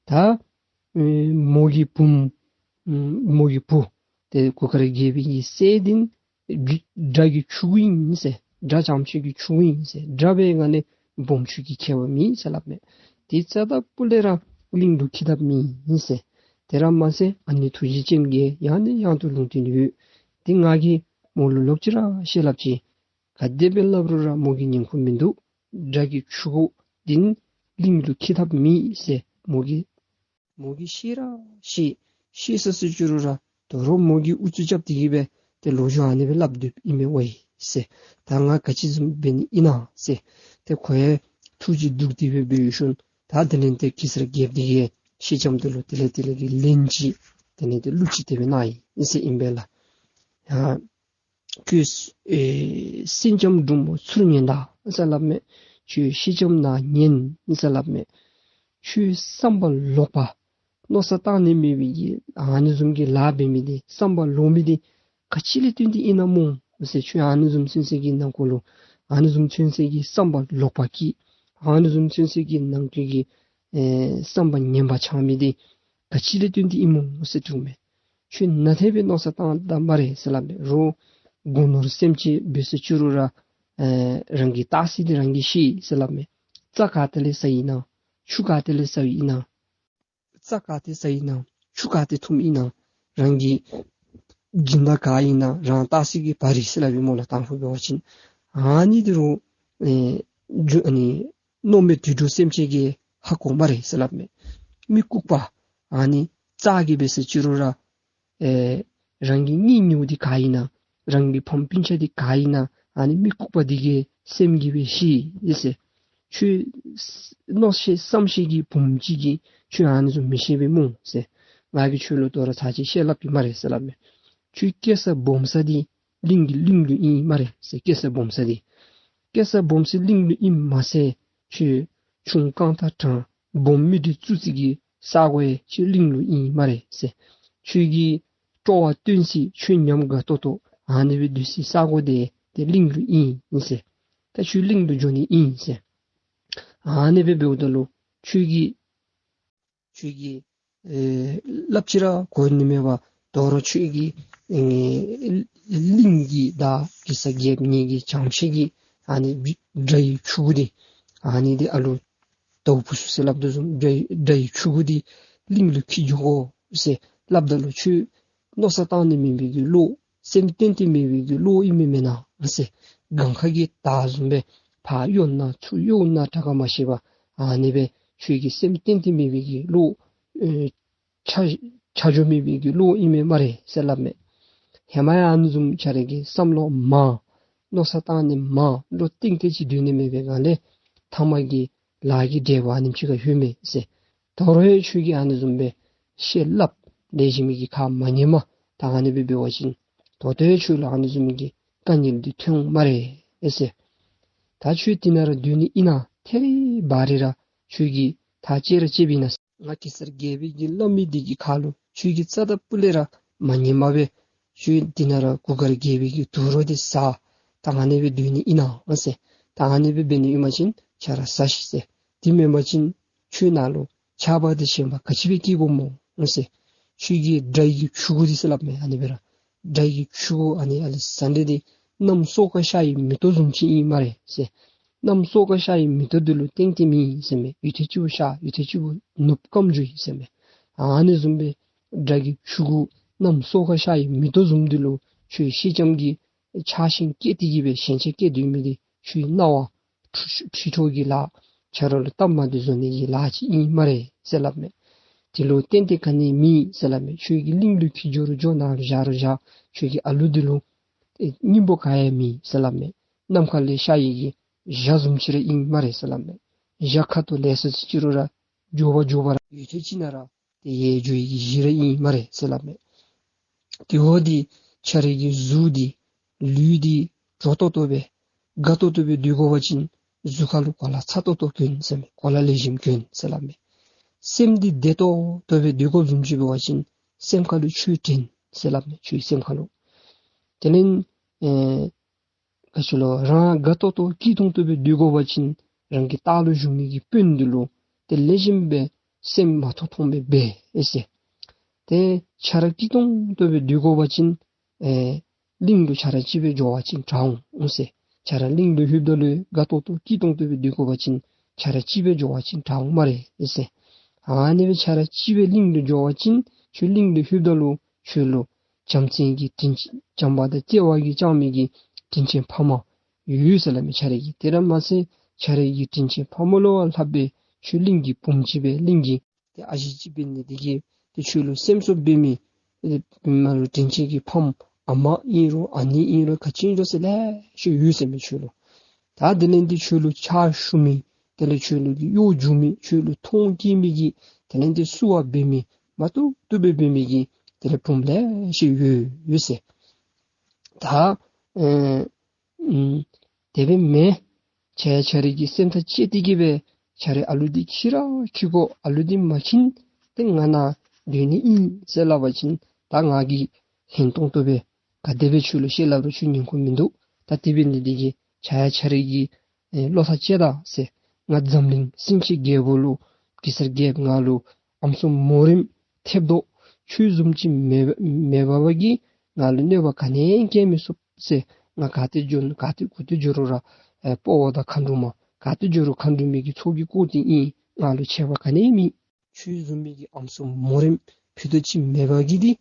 ད་ཨེ་མོ་གི་བུམོ་ཨེ་མོ་གི་བུ་ཏེ་གུར་དཀར་རྒྱལ་པོའི་གི་སྲས་འདི་དགྲ་གི་ཕྲུ་གུ་ཨིན་ཟེར། དགྲ་བྱང་ཆུབ་ཀྱི་ཕྲུ་གུ་ཨིན་ཟེར། དགྲ་འབད་བའི་སྒང་ལས་སྦོམ་ཆུང་གི་ཁྱད་པར་མེད་ཟེར་སླབ་མས། དེ་རྩ་དང་སྤུ་ལས་ར་གླིང་ལུ་འཁྱིད་དཔ་མེད་ཟེར། དེ་ར་མ་ཚད་ཨ་ནི་ཐུགས་རྗེ་ཅནམ་གྱིས་ཡང་ནས་ཡང་དུ་ལུང་བསྟན་ཡོད། དེ་ང་གིས་མོ་ལུ་ལོག་ཅི་ར་བཤད་སླབ་ཅི། ག་དེ་སྦེ་སླབ་རུང་ར་མོ་གིས་ཉན་ཁུངས་མིན་འདུག། དགྲ་གི་ཕྲུ་གུ་འདི་གླིང་ལུ་འཁྱིད་དཔ་མེད་ཟེར་མོ་གིས་མོ་གིས་ཤེས་ར་ཤེས། ཤེས་ས་ས་ཅིག་རུང་ར་དོ་རུང་མོ་གིས་ཨུ་ཚུགས་རྐྱབ་སྟེ་གི་སྦེ་ཏེ་ལོ་རྒྱུས་ཨ་ནི་སྦེ་སླབ་སྡོདཔ་ཨིན་མས་ཝའི་ཟེར། ད་ང་ག་ཅི་བཟུམ་འབད་ནི་ཨིན་ན་ཟེར། ཏེ་ཁོ་ཡང་ཐུགས་ཀྱི་སྡུག་སྟེ་སྦེ་འབད་ཞིནམ་ད་དེ་ལས་ཏེ་གེ་སར་རྒྱལཔོ་འདི་གིས་སེང་ལྕམ་འདི་ལུ་དེ་ལས་དེ་ལས་ཀྱི་ལན་ཅིག་དེ་ལས་ཏེ་གླུ་ཅིག་དེ་སྦེ་གནང་ཡི་ཟེར་ཨིན་པས་ལགས། ཡ་ཁྱོད་ཨེ་སེང་ལྕམ་འབྲུག་མོ་ཚུར་ཉན་ད་ཟེར་སླབ་མས། ཁྱོད་སེང་ལྕམ་ནཱ་ཉན་ཟེར་སླབ་མས། ཁྱོད་བསམ་པ་ལོག་པ་མནོ་བསམ་བཏང་ནི་མེད་པའི་གི་ཨ་ནི་བཟུམ་གྱི་ལཱ་འབད་མི་འདི་བསམ་པ་ལོག་མི་འདི་ག་ཅི་ལས་བརྟེན་ཏེ་ཨིན་ན་སྨོ་ཟེར། ཁྱོད་ཨ་ནི་བཟུམ་ཚུན་ཚོད་ཀྱི་ནང་འཁོད་ལུ་ཨ་ནི་བཟུམ་ཚུན་ཚོད་ཀྱི་བསམ་པ་ལོག་པ་གིས་ཨ་ནི་བཟུམ་ཚུན་ཚོད་ཀྱི་ནང་འཁོད་ཀྱི་ཨེ་བསམ་པ་ངན་པ་འཆང་མི་འདི་ག་ཅི་ལས་བརྟེན་ཏེ་ཨིན་སྨོ་ཟེར་དྲིཝ་མས། ཁྱོད་ནན་ཏན་སྦེ་མནོ་བསམ་བཏང་ད་སྨ་རེ་ཟེར་སླབ་མས། རོགས་སྒོ་ནོར་སེམས་ཅན་འབད་ས་ཅིག་རུང་ར་ཨེ་རང་གི་རྟགས་གསལ་འདི་རང་གིས་ཤེས་ཟེར་སླབ་མས། རྩྭ་ག་ཏེ་ལས་ཟ་ཡི་ན་ཆུ་ག་ཏེ་ལས་ཟ་ཡི་ན་རྩྭ་ག་ཏེ་ཟ་ཡི་ན་ཆུ་ག་ཏེ་འཐུང་ཡི་ན་རང་གི་སྦྱིན་བདག་ག་ཨིན་ན་རང་རྟགས་གསལ་གྱིས་འབད་རིགས་ཟེར་སླབ་ཨིན་སྨོ་ལགས། དང་ཕུ་འབད་བ་ཅིན་ཨ་ནི་འདི་རུང་ཨེ་རྒྱུ་ཨ་ནི་མནོ་མེད་དུད་འགྲོ་སེམས་ཅན་གྱིས་ཧ་གོ་སྨ་རེ་ཟེར་སླབ་མས། མི་ལྐུགས་པ་ཨ་ནི་རྩྭ་གི་འབད་ས་ཅིག་རུང་ར་ཨེ་རང་གི་གཉེན་ཉེཝ་འདི་ག་ཨིན་ན་རང་གི་ཕམ་སྤུན་ཆ་འདི་ག་ཨིན་ན་ཨ་ནི་མི་ལྐུགས་པ་འདི་གིས་སེམས་ཀྱིས་སྦེ་ཤེས་ཡི་ཟེར། ཁྱོད་མནོ་ཤེས་བསམ་ཤེས་ཀྱི་བུམོ་ཅིག་གིས་ཁྱོད་ཨ་ནི་བཟུམ་མི་ཤེས་པས་སྨོ་ཟེར། ང་གིས་ཁྱོད་ལུ་དོ་རུང་ཚར་གཅིག་བཤད་སླབ་ཨིན་སྨ་རེ་ཟེར་སླབ་མས། ཁྱོད་སྐྱེ་ས་སྦོམ་ས་འདི་གླིང་གི་གླིང་ལུ་ཨིན་སྨ་རེ་ཟེར། སྐྱེ་ས་སྦོམ་ས་འདི་སྐྱེ་ས་སྦོམ་ས་གླིང་ལུ་ཨིནམ་མ་ཚད་ཁྱོད་ཆུང་རྐང་ཐང་དྲང་སྦོམ་མི་འདི་བཙུགས་ས་གི་ས་གོ་ཡང་ཁྱོད་གླིང་ལུ་ཨིན་སྨ་རེ་ཟེར། ཁྱོད་ཀྱི་སྤྲོ་བ་སྟོན་ས་ཁྱོད་ཉམས་དགའ་ཏོག་ཏོ་ཨ་ནི་སྦེ་སྡོད་སའི་ས་གོ་འདི་ཏེ་གླིང་ལུ་ཨིན་ཟེར། ད་ཁྱོད་གླིང་ལུ་འགྱོ་ནི་ཨིན་ཟེར། ཨ་ནི་སྦེ་འབདཝ་ད་ལུ་ཁྱོད་ཀྱིས་ཁྱོད་ཀྱིས་ཨེ་སླབ་ཅི་ར་གོ་ནི་མེད་པར་དོ་རུང་ཁྱོད་ཀྱིས་ཨེ་གླིང་གི་བདག་གེ་སར་རྒྱལཔོ་ངེ་གི་བྱང་ཕྱོགས་ཀྱི་ཨ་ནི་དགྲ་ཡི་ཕྲུ་གུ་འདི་ཨ་ནི་འདི་ཨ་ལུ་དྭཝ་བུཚ་ཟེར་སླབ་དོ་བཟུམ་དགྲ་ཡི་དགྲ་ཡི་ཕྲུ་གུ་འདི་གླིང་ལུ་འཁྱིད་འགྱོ་དགོ་ཟེར་སླབ་ད་ལུ་ཁྱོད་མནོ་བསམ་བཏང་ནི་མེད་པའི་གི་བློ་སེམས་གཏན་གཏན་མེད་པའི་གི་བློ་ཨིན་མས་མེན་ན་ཟེར། གངས་ཁ་གི་དར་བཟུམ་སྦེ་ཕར་གཡོ་ན་ཚུར་གཡོ་ན་དྲག་ག་མ་ཤེས་པར་ཨ་ནི་སྦེ་ཁྱོད་ཀྱི་སེམས་གཏན་གཏན་མེད་པའི་གི་བློ་ཨེ་ཆ་ཆ་འཇོག་མེད་པའི་གི་བློ་ཨིན་མས་སྨ་རེ་ཟེར་སླབ་མས། ཧེ་མ་ཡང་ཨ་ནི་བཟུམ་ཁྱོད་ར་གིས་བསམ་བློ་མང་མནོ་བསམ་བཏང་ནི་མང་བློ་གཏིང་གཏིང་ཅིག་སྡོད་ནི་མེད་པའི་སྒང་ལས་མཐའ་མ་གི་ལཱ་གི་འབྲས་བུ་ཨ་ནེམ་ཅིག་ཁར་ལྷོད་མས་ཟེར། དོ་རུང་ཡང་ཁྱོད་ཀྱིས་ཨ་ནི་བཟུམ་སྦེ་བཤད་སླབ་ལེགས་ཤོམ་གྱིས་ཁ་མ་ཉན་མས། ད་ཨ་ནི་སྦེ་འབད་བ་ཅིན་ད་ལྟོ་ཡང་ཁྱོད་ལུ་ཨ་ནི་བཟུམ་གྱི་དཀའ་ངལ་འདི་ཐོན་འོང་སྨ་རེ་ཟེར། ད་ཁྱོད་འདི་ནང་ར་སྡོད་ནི་ཨིན་ན་ཐད་རི་བ་རི་ར་ཁྱོད་ཀྱིས་ཐག་བཅད་ར་བཅདཔ་ཨིན་ན། ང་གེ་སར་རྒྱལ་པོའི་གི་བླ་མའི་འདི་གི་ཁ་ལུ་ཁྱོད་ཀྱིས་རྩ་དང་སྤུ་ལས་ར་མ་ཉན་པར་སྦེ་ཁྱོད་འདི་ནང་ར་གུར་དཀར་རྒྱལ་པོའི་གི་དུག་རོ་འདི་ཟ། ད་ཨ་ནི་སྦེ་སྡོད་ནི་ཨིན་ན་ཟེར། ད་ཨ་ནི་སྦེ་འབད་ནི་ཨིན་པ་ཅིན་ཁྱོད་ར་བཟའ་ཤིག་ཟེར། དེ་མེན་པ་ཅིན་ཁྱོད་ནང་ལུ་ཆགས་པ་དང་ཞེན་པ་ག་ཅི་སྦེ་སྐྱེ་དགོཔ་སྨོ་ཟེར། ཁྱོད་ཀྱི་དགྲ་ཡི་ཆུང་ཀུ་འདི་ཟེར་སླབ་མས། ཨ་ནི་སྦེ་ར་དགྲ་ཡི་ཆུང་ཀུ་ཨ་ནི་ཨ་ལས་ཟ་འདྲེ་འདི་གནམ་སོ་ཁ་ཤར་བའི་མེ་ཏོག་བཟུམ་ཅིག་ཨིན་སྨ་རེ་ཟེར། གནམ་སོ་ཁ་ཤར་བའི་མེ་ཏོག་འདི་ལུ་སྟེང་སྟེང་མེད་ཟེར་མས། ཡུད་ཐེངས་གཅིག་པོ་ཤར་ཡུད་ཐེངས་གཅིག་པོ་ནུབ་སྐམ་འགྱོ་ཡི་ཟེར་མས། ཨ་ནི་བཟུམ་སྦེ་དགྲ་གི་ཆུང་ཀུ་གནམ་སོ་ཁ་ཤར་བའི་མེ་ཏོག་བཟུམ་འདི་ལུ་ཁྱོད་སེང་ལྕམ་གྱིས་ཆགས་ཞེན་བསྐྱེད་དེ་གིས་སྦེ་ཞེན་ཆགས་བསྐྱེད་སྡོད་མི་འདི་ཁྱོད་རྣ་བ་ཁྲོ་ཁྲོ་གི་ལཱ་ཁྱོད་ར་ལུ་སྟབས་མ་བདེ་བཟོ་ནི་གི་ལཱ་ཅིག་ཨིན་སྨ་རེ་ཟེར་སླབ་མས། དེ་ལུ་གཏན་གཏན་ག་ནི་མེད་ཟེར་སླབ་མས། ཁྱོད་ཀྱི་གླིང་ལུ་འཁྱིད་འགྱོ་རུང་འགྱོ་ནཱ་བཞག་རུང་བཞག། ཁྱོད་ཀྱི་ཨ་ལུ་འདི་ལུ་ཨེ་སྙིང་པོ་ག་ཡང་མེད་ཟེར་སླབ་མས། ནམ་མཁའ་ལས་ཤར་ཡི་གི་འཇའ་བཟུམ་ཅིག་ར་ཨིན་སྨ་རེ་ཟེར་སླབ་མས། འཇའ་ཁ་དོག་ལེགས་ཤོམ་ཅིག་ཅིག་རུང་ར་མགྱོགས་པ་མགྱོགས་པ་ར་ཡུད་ཐེངས་གཅིག་ནང་ར་ཏེ་ཡལ་འགྱོ་ཡི་གི་གཞི་ར་ཨིན་སྨ་རེ་ཟེར་སླབ་མས། དེ་འོ་འདི་ཁྱོད་རའི་གི་གཟུགས་འདི་ལུས་འདི་འགྲོ་ཏོག་ཏོ་སྦེ་དགའ་ཏོག་ཏོ་སྦེ་སྡོད་དགོ་པ་ཅིན་གཟུགས་ཁར་ལུ་གོ་ལ་ཚ་ཏོག་ཏོ་གྱོན་ཟེར་མས། གོ་ལ་ལེགས་ཤོམ་གྱོན་ཟེར་སླབ་མས། སེམས་འདི་བདེ་ཏོག་ཏོ་སྦེ་སྡོད་དགོཔ་བཟུམ་ཅིག་འབད་བ་ཅིན་སེམས་ཁར་ལུ་ཆོས་དྲན་ཟེར་སླབ་མས། ཁྱོད་སེམས་ཁར་ལུ། དེ་ལས་ཨེ་ག་ཅི་ལོ་རང་དགའ་ཏོག་ཏོ་སྐྱིད་ཏོང་ཏོ་སྦེ་སྡོད་དགོ་པ་ཅིན་རང་གི་ལྟག་ལུ་བཞུགས་མི་གི་དཔོན་འདི་ལུ་ཏེ་ལེགས་ཤོམ་སྦེ་སེམས་མ་མཐོང་མཐོང་སྦེ་འབད་ཨེ་ཟེར། ཏེ་ཁྱོད་ར་སྐྱིད་ཏོང་ཏོ་སྦེ་སྡོད་དགོ་པ་ཅིན་ཨེ་གླིང་ལུ་ཁྱོད་ར་གཅིག་སྦེ་འགྱོ་བ་ཅིན་དྲག་འོང་ཟེར། ཁྱོད་ར་གླིང་ལུ་ལྷོདཔ་ད་ལུ་དགའ་ཏོག་ཏོ་སྐྱིད་ཏོང་ཏོ་སྦེ་སྡོད་དགོ་པ་ཅིན་ཁྱོད་ར་གཅིག་སྦེ་འགྱོ་བ་ཅིན་དྲག་འོང་སྨ་རེ་ཨེ་ཟེར། ཨ་ནི་སྦེ་ཁྱོད་ར་གཅིག་སྦེ་གླིང་ལུ་འགྱོ་བ་ཅིན་ཁྱོད་གླིང་ལུ་ལྷོདཔ་ད་ལུ་ཁྱོད་ལུ་བྱམས་བརྩེ་གི་དྲིན་ཅན་བྱམས་པ་དང་བརྩེ་བ་གིས་བསྐྱངས་མི་གི་དྲིན་ཅན་ཕ་མ་ཡོད་ཟེར་སླབ་མས་ཁྱོད་རའི་གི། དེ་ར་མ་ཚད་ཁྱོད་རའི་གི་དྲིན་ཅན་ཕ་མ་ལུ་ལྷག་པའི་ཁྱོད་གླིང་གི་བུམོ་ཅིག་སྦེ་གླིང་གི་ཏེ་ཨ་ཞེ་ཅིག་འབད་ནི་འདི་གིས་ཏེ་ཁྱོད་ལུ་སེམས་གསོ་འབད་མི་ཨེ་མ་ལུ་དྲིན་ཅན་གྱི་ཕམ་ཨ་མ་ཨིན་རུང་ཨ་ནེ་ཨིན་རུང་ག་ཅི་ཨིན་རུང་ཟེར་ལེ་ཤ་ཡོད་ཟེར་མས་ཁྱོད་ལུ། ད་དེ་ལས་འདི་ཁྱོད་ལུ་ཕྱག་ཞུ་མི་དེ་ལས་ཁྱོད་ལུ་གི་གཡོག་རྒྱུག་མི་ཁྱོད་ལུ་མཐོང་བསྐྱེད་མི་གི་དེ་ལས་འདི་བསུ་བ་འབད་མི་མ་བཏུབ་བཏུབ་སྦེ་འབད་མི་གི་དེ་ལས་བུམོ་ལེ་ཤ་ཡོད་ཡོད་ཟེར། ད་ཨེ་ཨུམ་དེ་སྦེ་མེན། ཁྱོད་ཁྱོད་རའི་གི་སེམས་ཐག་བཅད་དེ་གིས་སྦེ་ཁྱོད་རའི་ཨ་ལུ་འདི་འཁྱིད་ར་འཁྱིད་དགོ། ཨ་ལུ་འདི་མ་འཁྱིད་ཏེ་ང་ནཱ་སྡོད་ནི་ཨིན་ཟེར་སླབ་པ་ཅིན་ད་ང་གིས་ལྷན་ཏོང་ཏོ་སྦེ་ག་དེ་སྦེ་ཁྱོད་ལུ་བཤད་སླབ་རུང་ཁྱོད་ཉན་དགོཔ་མིན་འདུག། ད་དེ་འབད་ནི་འདི་གིས་ཁྱོད་ཁྱོད་རའི་གི་ཨེ་བློ་ཐག་བཅད་ད་ཟེར། ང་འཛམ་གླིང་སེང་ཆེན་རྒྱལ་པོ་ལུ་གེ་སར་རྒྱལཔོ་ང་ལུ་ཨམ་སྲུ་མོ་རེངམ་ཐེབས་དོ། ཁྱོད་བཟུམ་ཅིག་མེད་མེད་པ་བ་གིས་ང་ལུ་གནོད་པ་ག་ནི་བཀལ་མི་ཚུགས་ཟེར། ང་ག་ཏེ་འགྱོ་ག་ཏེ་གུ་ཏེ་འགྱོ་རུང་ར་ཨེ་དཔའ་བོ་དང་མཁའ་འགྲོ་མ་ག་ཏེ་འགྱོ་རུང་མཁའ་འགྲོ་མའི་གི་ཚོགས་ཀྱིས་བསྐོར་ཏེ་ཨིན། ང་ལུ་ཁྱད་པར་ག་ནི་མེད། ཁྱོད་བཟུམ་མའི་གི་ཨམ་སྲུ་མོ་རེངམ་ཕུད་རྡོག་ཅིག་མེད་པ་གིས་འདི་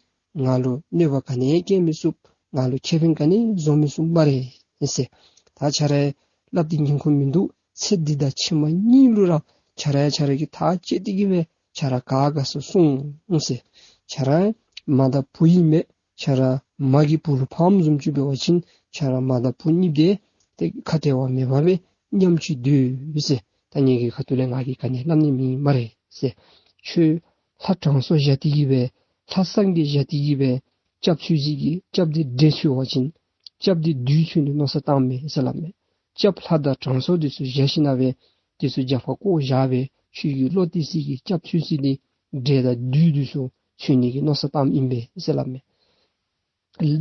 ང་ལུ་གནོད་པ་ག་ནི་བཀལ་མི་ཚུགས། ང་ལུ་ཁེ་ཕན་ག་ནི་བཟོ་མི་ཚུགས་སྨ་རེ་ཟེར། ད་ཁྱོད་ར་སླབ་སྟེ་ཉན་དགོཔ་མིན་འདུག། ཚེ་འདི་དང་ཕྱི་མ་གཉིས་ལུ་ར་ཁྱོད་ར་ཁྱོད་ར་གི་ཐག་བཅད་དེ་གིས་སྦེ་ཁྱོད་ར་ག་དགའ་སར་སོང་ཟེར། ཁྱོད་ར་མ་དང་བུ་ཨིན་མས། ཁྱོད་ར་མ་གིས་བུ་ལུ་ཕམ་བཟུམ་ཅིག་འབད་བ་ཅིན་ཁྱོད་ར་མ་དང་བུ་གཉིས་དེ་ཏེ་ཁ་བྲལ་བ་མེད་པར་སྦེ་མཉམ་གཅིག་སྡོད་ཟེར། ད་ངེ་གི་ཁ་ཐུག་ལས་ང་གིས་ག་ནི་སླབ་ནི་མེད་སྨ་རེ་ཟེར། ཁྱོད་ལྷ་དྲང་སྲོང་བཞག་སྟེ་གིས་སྦེ་ལྷ་སངས་རྒྱས་བཞག་སྟེ་གིས་སྦེ་སྐྱབས་འཚོལ་ཅིག་གིས་སྐྱབས་འདི་འདྲེ་འཚོལ་བ་ཅིན་སྐྱབས་འདི་བདུད་འཚོལ་ནི་མནོ་བསམ་བཏངམ་མས་ཟེར་སླབ་མས། སྐྱབས་ལྷ་དང་དྲང་སྲོང་འདི་ཚུ་བཞག་ཞིན་ན་སྦེ་འདི་ཚུ་རྒྱབ་ཁར་བཀོ་བཞག་སྦེ་ཁྱོད་ཀྱི་བློ་གཏད་ས་གི་སྐྱབས་འཚོལ་ས་འདི་འདྲེ་དང་བདུད་འདི་ཚུ་འཚོལ་ནི་གི་མནོ་བསམ་བཏངམ་ཨིན་པས་ཟེར་སླབ་མས།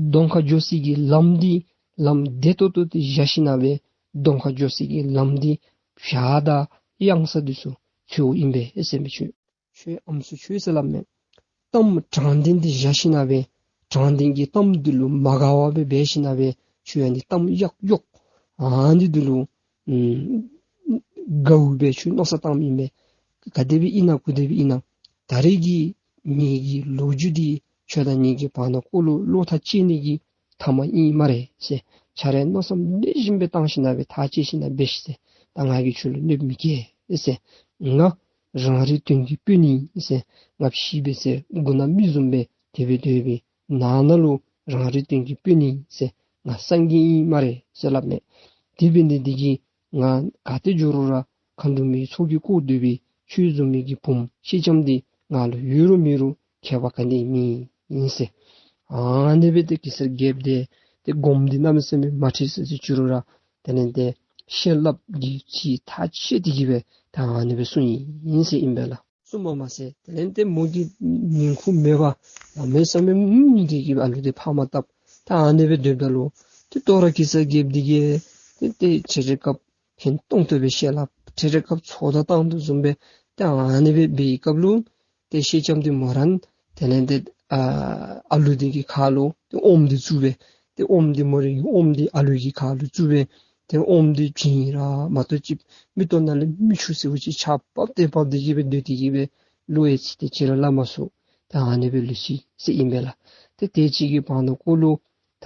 གདོང་ཁར་འགྱོ་ས་གི་ལམ་འདི་ལམ་བདེ་ཏོག་ཏོ་འདི་བཞག་ཞིན་ན་སྦེ་གདོང་ཁར་འགྱོ་ས་གི་ལམ་འདི་བྱག་དང་གཡང་ས་འདི་ཚུ་འཚོལཝ་ཨིན་པས་ཟེར་མས། ཁྱོད་ཁྱོད་ཨམ་སྲུ་ཁྱོད་ཟེར་སླབ་མས། གཏམ་དྲང་བདེན་འདི་བཞག་ཞིན་ན་སྦེ་དྲང་བདེན་གྱི་གཏམ་འདི་ལུ་མ་དགའ་བ་སྦེ་འབད་ཞིན་ན་སྦེ་ཁྱོད་ཡང་འདི་གཏམ་གཡག་གཡོག་ཨ་ནི་འདི་ལུ་ཨམ་དགའཝ་སྦེ་ཁྱོད་མནོ་བསམ་བཏངམ་ཨིན་པས། ག་དེ་སྦེ་ཨིན་ན་གུ་དེ་སྦེ་ཨིན་ན་ད་རེས་ཀྱི་ངེ་གི་ལོ་རྒྱུས་འདི་ཁྱོད་དང་ངེ་གི་བར་ན་ཁོ་ལུ་བློ་ཐག་བཅད་ནི་གི་མཐའ་མ་ཨིན་སྨ་རེ་ཟེར། ཁྱོད་ར་མནོ་བསམ་ལེགས་ཤོམ་སྦེ་བཏང་ཞིན་ན་སྦེ་ཐག་བཅད་ཞིན་ན་འབད་ཤིག་ཟེར། ད་ང་གིས་ཁྱོད་ལུ་གནོདཔ་མི་བཀལ་ཟེར། ང་རང་རིགས་དོན་གྱི་དཔོན་ཨིན་ཟེར། ང་ཕྱི་འབད་ཟེར་མགུ་ནག་མི་བཟུམ་སྦེ་དེ་སྦེ་སྡོད་པའི་ནང་ན་ལུ་རང་རིགས་དོན་གྱི་དཔོན་ཨིན་ཟེར། ང་སངས་རྒྱས་ཨིན་སྨ་རེ་ཟེར་སླབ་མས། དེ་འབད་ནི་འདི་གིས་ང་ག་ཏེ་འགྱོ་རུང་ར་མཁའ་འགྲོ་མའི་ཚོགས་ཀྱིས་བསྐོར་སྡོད་པའི་ཁྱོད་བཟུམ་མའི་གི་བུམོ་སེང་ལྕམ་འདི་ང་ལུ་ཡོད་རུང་མེད་རུང་ཁྱད་པར་ག་ནི་མེད་ཨིན་ཟེར། ཨ་ནི་སྦེ་ཏེ་གེ་སར་རྒྱལཔོ་འདི་ཏེ་སྒོམ་འདི་གནམ་མེད་ས་མེད་མ་འཁྲུལ་ས་ཅིག་འགྱོ་རུང་ར་དེ་ལས་ཏེ་བཤད་སླབ་ཀྱི་ཅིག་ཐག་བཅད་དེ་གིས་སྦེ་ད་ཨ་ནི་སྦེ་གསུངས་ཡི་ཟེར་ཨིན་པས་ལགས། གསུངས་པ་མ་ཚད་དེ་ལས་ཏེ་མོ་གིས་ཉན་ཁུངས་མེད་པར་གནམ་མེད་ས་མེད་མི་འདི་གིས་ཨ་ལུ་འདི་ཕར་མ་བཏབ། ད་ཨ་ནི་སྦེ་སྡོདཔ་ད་ལུ་ ཏེ་དོ་རུང་གེ་སར་རྒྱལཔོ་འདི་གིས་ཏེ་ཏེ་ཁྲེ་ཁྲེ་སྐབས་ཧན་ཏོང་ཏོ་སྦེ་བཤད་སླབ། ཁྲེ་ཁྲེ་སྐབས་ཚོགས་བརྡ་བཏང་དོ་བཟུམ་སྦེ་ཏེ་ཨ་ནི་སྦེ་འབད་བའི་སྐབས་ལུ་ཏེ་སེང་ལྕམ་འདི་མོ་ར་དེ་ལས་ཏེ་ཨ་ཨ་ལུ་འདི་གི་ཁ་ལུ་ཏེ་ཨོམ་འདི་བཙུགས་སྦེ་ཏེ་ཨོམ་འདི་མོ་རའི་ཨོམ་འདི་ཨ་ལུ་གི་ཁ་ལུ་བཙུགས་སྦེ་ཏེ་ཨོམ་འདི་བྱིན་ར་མ་གཏོགས་ཅིག་མིག་ཏོ་ནང་ལས་མིག་ཆུ་ཟེར་བ་ཅིན་ཆརཔ་བབས་ཏེ་བབས་ཏེ་གི་སྦེ་སྡོད་དེ་གི་སྦེ་ལོག་ཡང་ཅིག་ཏེ་ཁྱོད་ར་སླབ་མ་ཚུགས། ད་ཨ་ནི་སྦེ་ལུས་ཅི་ཟེར་ཨིན་པས་ལགས། ཏེ་དེ་ཅིག་གི་བར་ན་ཁོ་ལུ་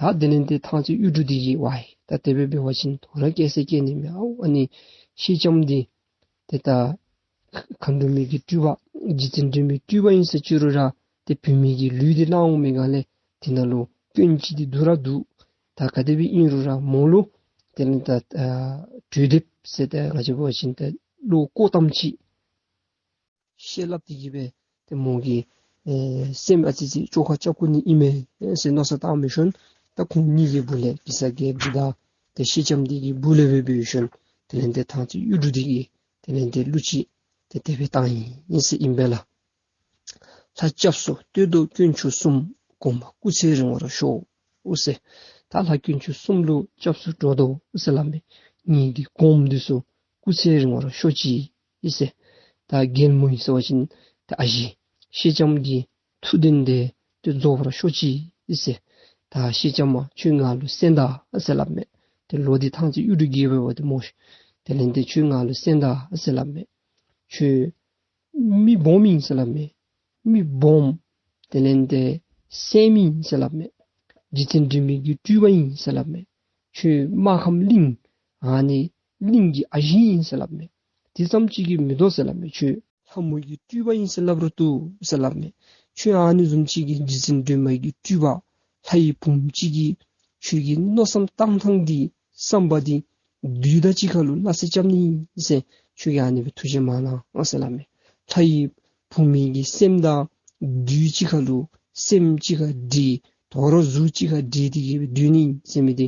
ད་དེ་ལས་ཏེ་ཐང་རྩེ་གཡུ་འབྲུག་འདི་གིས་ཝའི་ད་དེ་སྦེ་འབད་བ་ཅིན་དོ་རུང་སྐྱེལ་ས་སྐྱེལ་ནི་མས། ཨའོ་ཨ་ནི་སེང་ལྕམ་འདི་ཏེ་ད་མཁའ་འགྲོ་མའི་གི་སྤྲུལ་པ་རྗེ་བཙུན་སྒྲོལ་མའི་སྤྲུལ་པ་ཨིན་ཟེར་ཅི་རུང་ར་ཏེ་བུད་མེད་ཀྱི་ལུས་འདི་བླངས་འོང་མི་སྒང་ལས་དེ་ནང་ལུ་སྐྱོན་ཅིག་འདི་འདུག་ར་འདུག། ད་ག་དེ་སྦེ་ཨིན་རུང་ར་མོ་ལུ་དེ་ལས་ད་ཨ་གྲོས་འདེབས་ཟེར་ཏེ་ང་བཅས་འབད་བ་ཅིན་ད་བློ་བཀོད་གཏམ་ཅིག་བཤད་སླབ་སྟེ་གི་སྦེ་ཏེ་མོ་གི་ཨེ་སེམས་ཨ་ཙི་ཅིག་བཅོས་ཁ་རྐྱབ་བཀོ་ནི་ཨིན་མས་ཟེར་མནོ་བསམ་བཏང་མི་ཤོང་། ད་ཁོང་གཉིས་ཀྱི་སྦུག་ལས་གེ་སར་རྒྱལཔོ་འདི་དང་ཏེ་སེང་ལྕམ་འདི་གི་སྦུག་ལས་སྦེ་འབད་ཤོང་། དེ་ལས་ཏེ་ཐང་རྩེ་གཡུ་འབྲུག་འདི་གིས་དེ་ལས་ཏེ་གླུ་ཅིག་ཏེ་དེ་སྦེ་བཏང་ཡི་ཟེར་ཨིན་པས་ལགས། ལྷ་སྐྱབས་སུ་གཏོད་དོ་དཀོན་མཆོག་གསུམ། གོང་མ་སྐུ་ཚེ་རིང་བར་ཤོག་ཟེར། ད་ལྷ་དཀོན་མཆོག་གསུམ་ལུ་སྐྱབས་སུ་འགྲོ་དོ་ཟེར་སླབ་མས། ངེ་གི་གོངམ་འདི་ཚུ་སྐུ་ཚེ་རིང་བར་ཤོག་ཅིག་ཟེར། ད་རྒྱལ་མོ་ཨིན་ཟེར་བ་ཅིན་ད་ཨ་ཞེ་སེང་ལྕམ་གྱི་ཐུགས་དོན་འདི་ཏེ་རྫོགས་པར་ཤོག་ཅིག་ཟེར། ད་སེང་ལྕམ་མ་ཁྱོད་ང་ལུ་གསན་ད་ཟེར་སླབ་མས། ཏེ་ལོག་སྟེ་ཐང་རྩེ་གཡུ་འབྲུག་རྒྱལ་པོ་འབདཝ་ད་མོ་ཤིག་དེ་ལས་ཏེ་ཁྱོད་ང་ལུ་གསན་ད་ཟེར་སླབ་མས། ཁྱོད་མི་སྦོམ་ཨིན་ཟེར་སླབ་མས། མི་སྦོམ། དེ་ལས་ཏེ་སྲསམོ་ཨིན་ཟེར་སླབ་མས། རྗེ་བཙུན་སྒྲོལ་མའི་གི་སྤྲུལ་པ་ཨིན་ཟེར་སླབ་མས། ཁྱོད་སྨར་ཁམས་གླིང་ཨ་ནི་གླིང་གི་ཨ་ཞེ་ཨིན་ཟེར་སླབ་མས། དེ་ཙམ་ཅིག་གིས་མི་དོ་ཟེར་སླབ་མས། ཁྱོད་ལྷ་མོ་གི་སྤྲུལ་པ་ཨིན་ཟེར་སླབ་རུང་བཏུབ་ཟེར་སླབ་མས། ཁྱོད་ཨ་ནི་བཟུམ་ཅིག་གི་རྗེ་བཙུན་སྒྲོལ་མ་གི་སྤྲུལ་པ་ལྷ་ཡི་བུམོ་ཅིག་གིས་ཁྱོད་ཀྱི་མནོ་བསམ་བཏང་ཐངས་འདི་བསམ་པ་འདི་བདུད་དང་གཅིག་ཁར་ལུ་སླ་བསྲེ་རྐྱབ་ནི་ཟེར་ཁྱོད་ཀྱིས་ཨ་ནི་སྦེ་ཐུགས་རྗེ་མ་གནང་ཟེར་སླབ་མས། ལྷ་ཡི་བུམོ་གི་སེམས་དང་བདུད་གཅིག་ཁར་ལུ་སེམས་གཅིག་ཁར་འདྲེས་དོ་རུང་གཟུགས་གཅིག་ཁར་འདྲེས་ཏེ་གི་སྦེ་སྡོད་ནི་ཟེར་མི་འདི་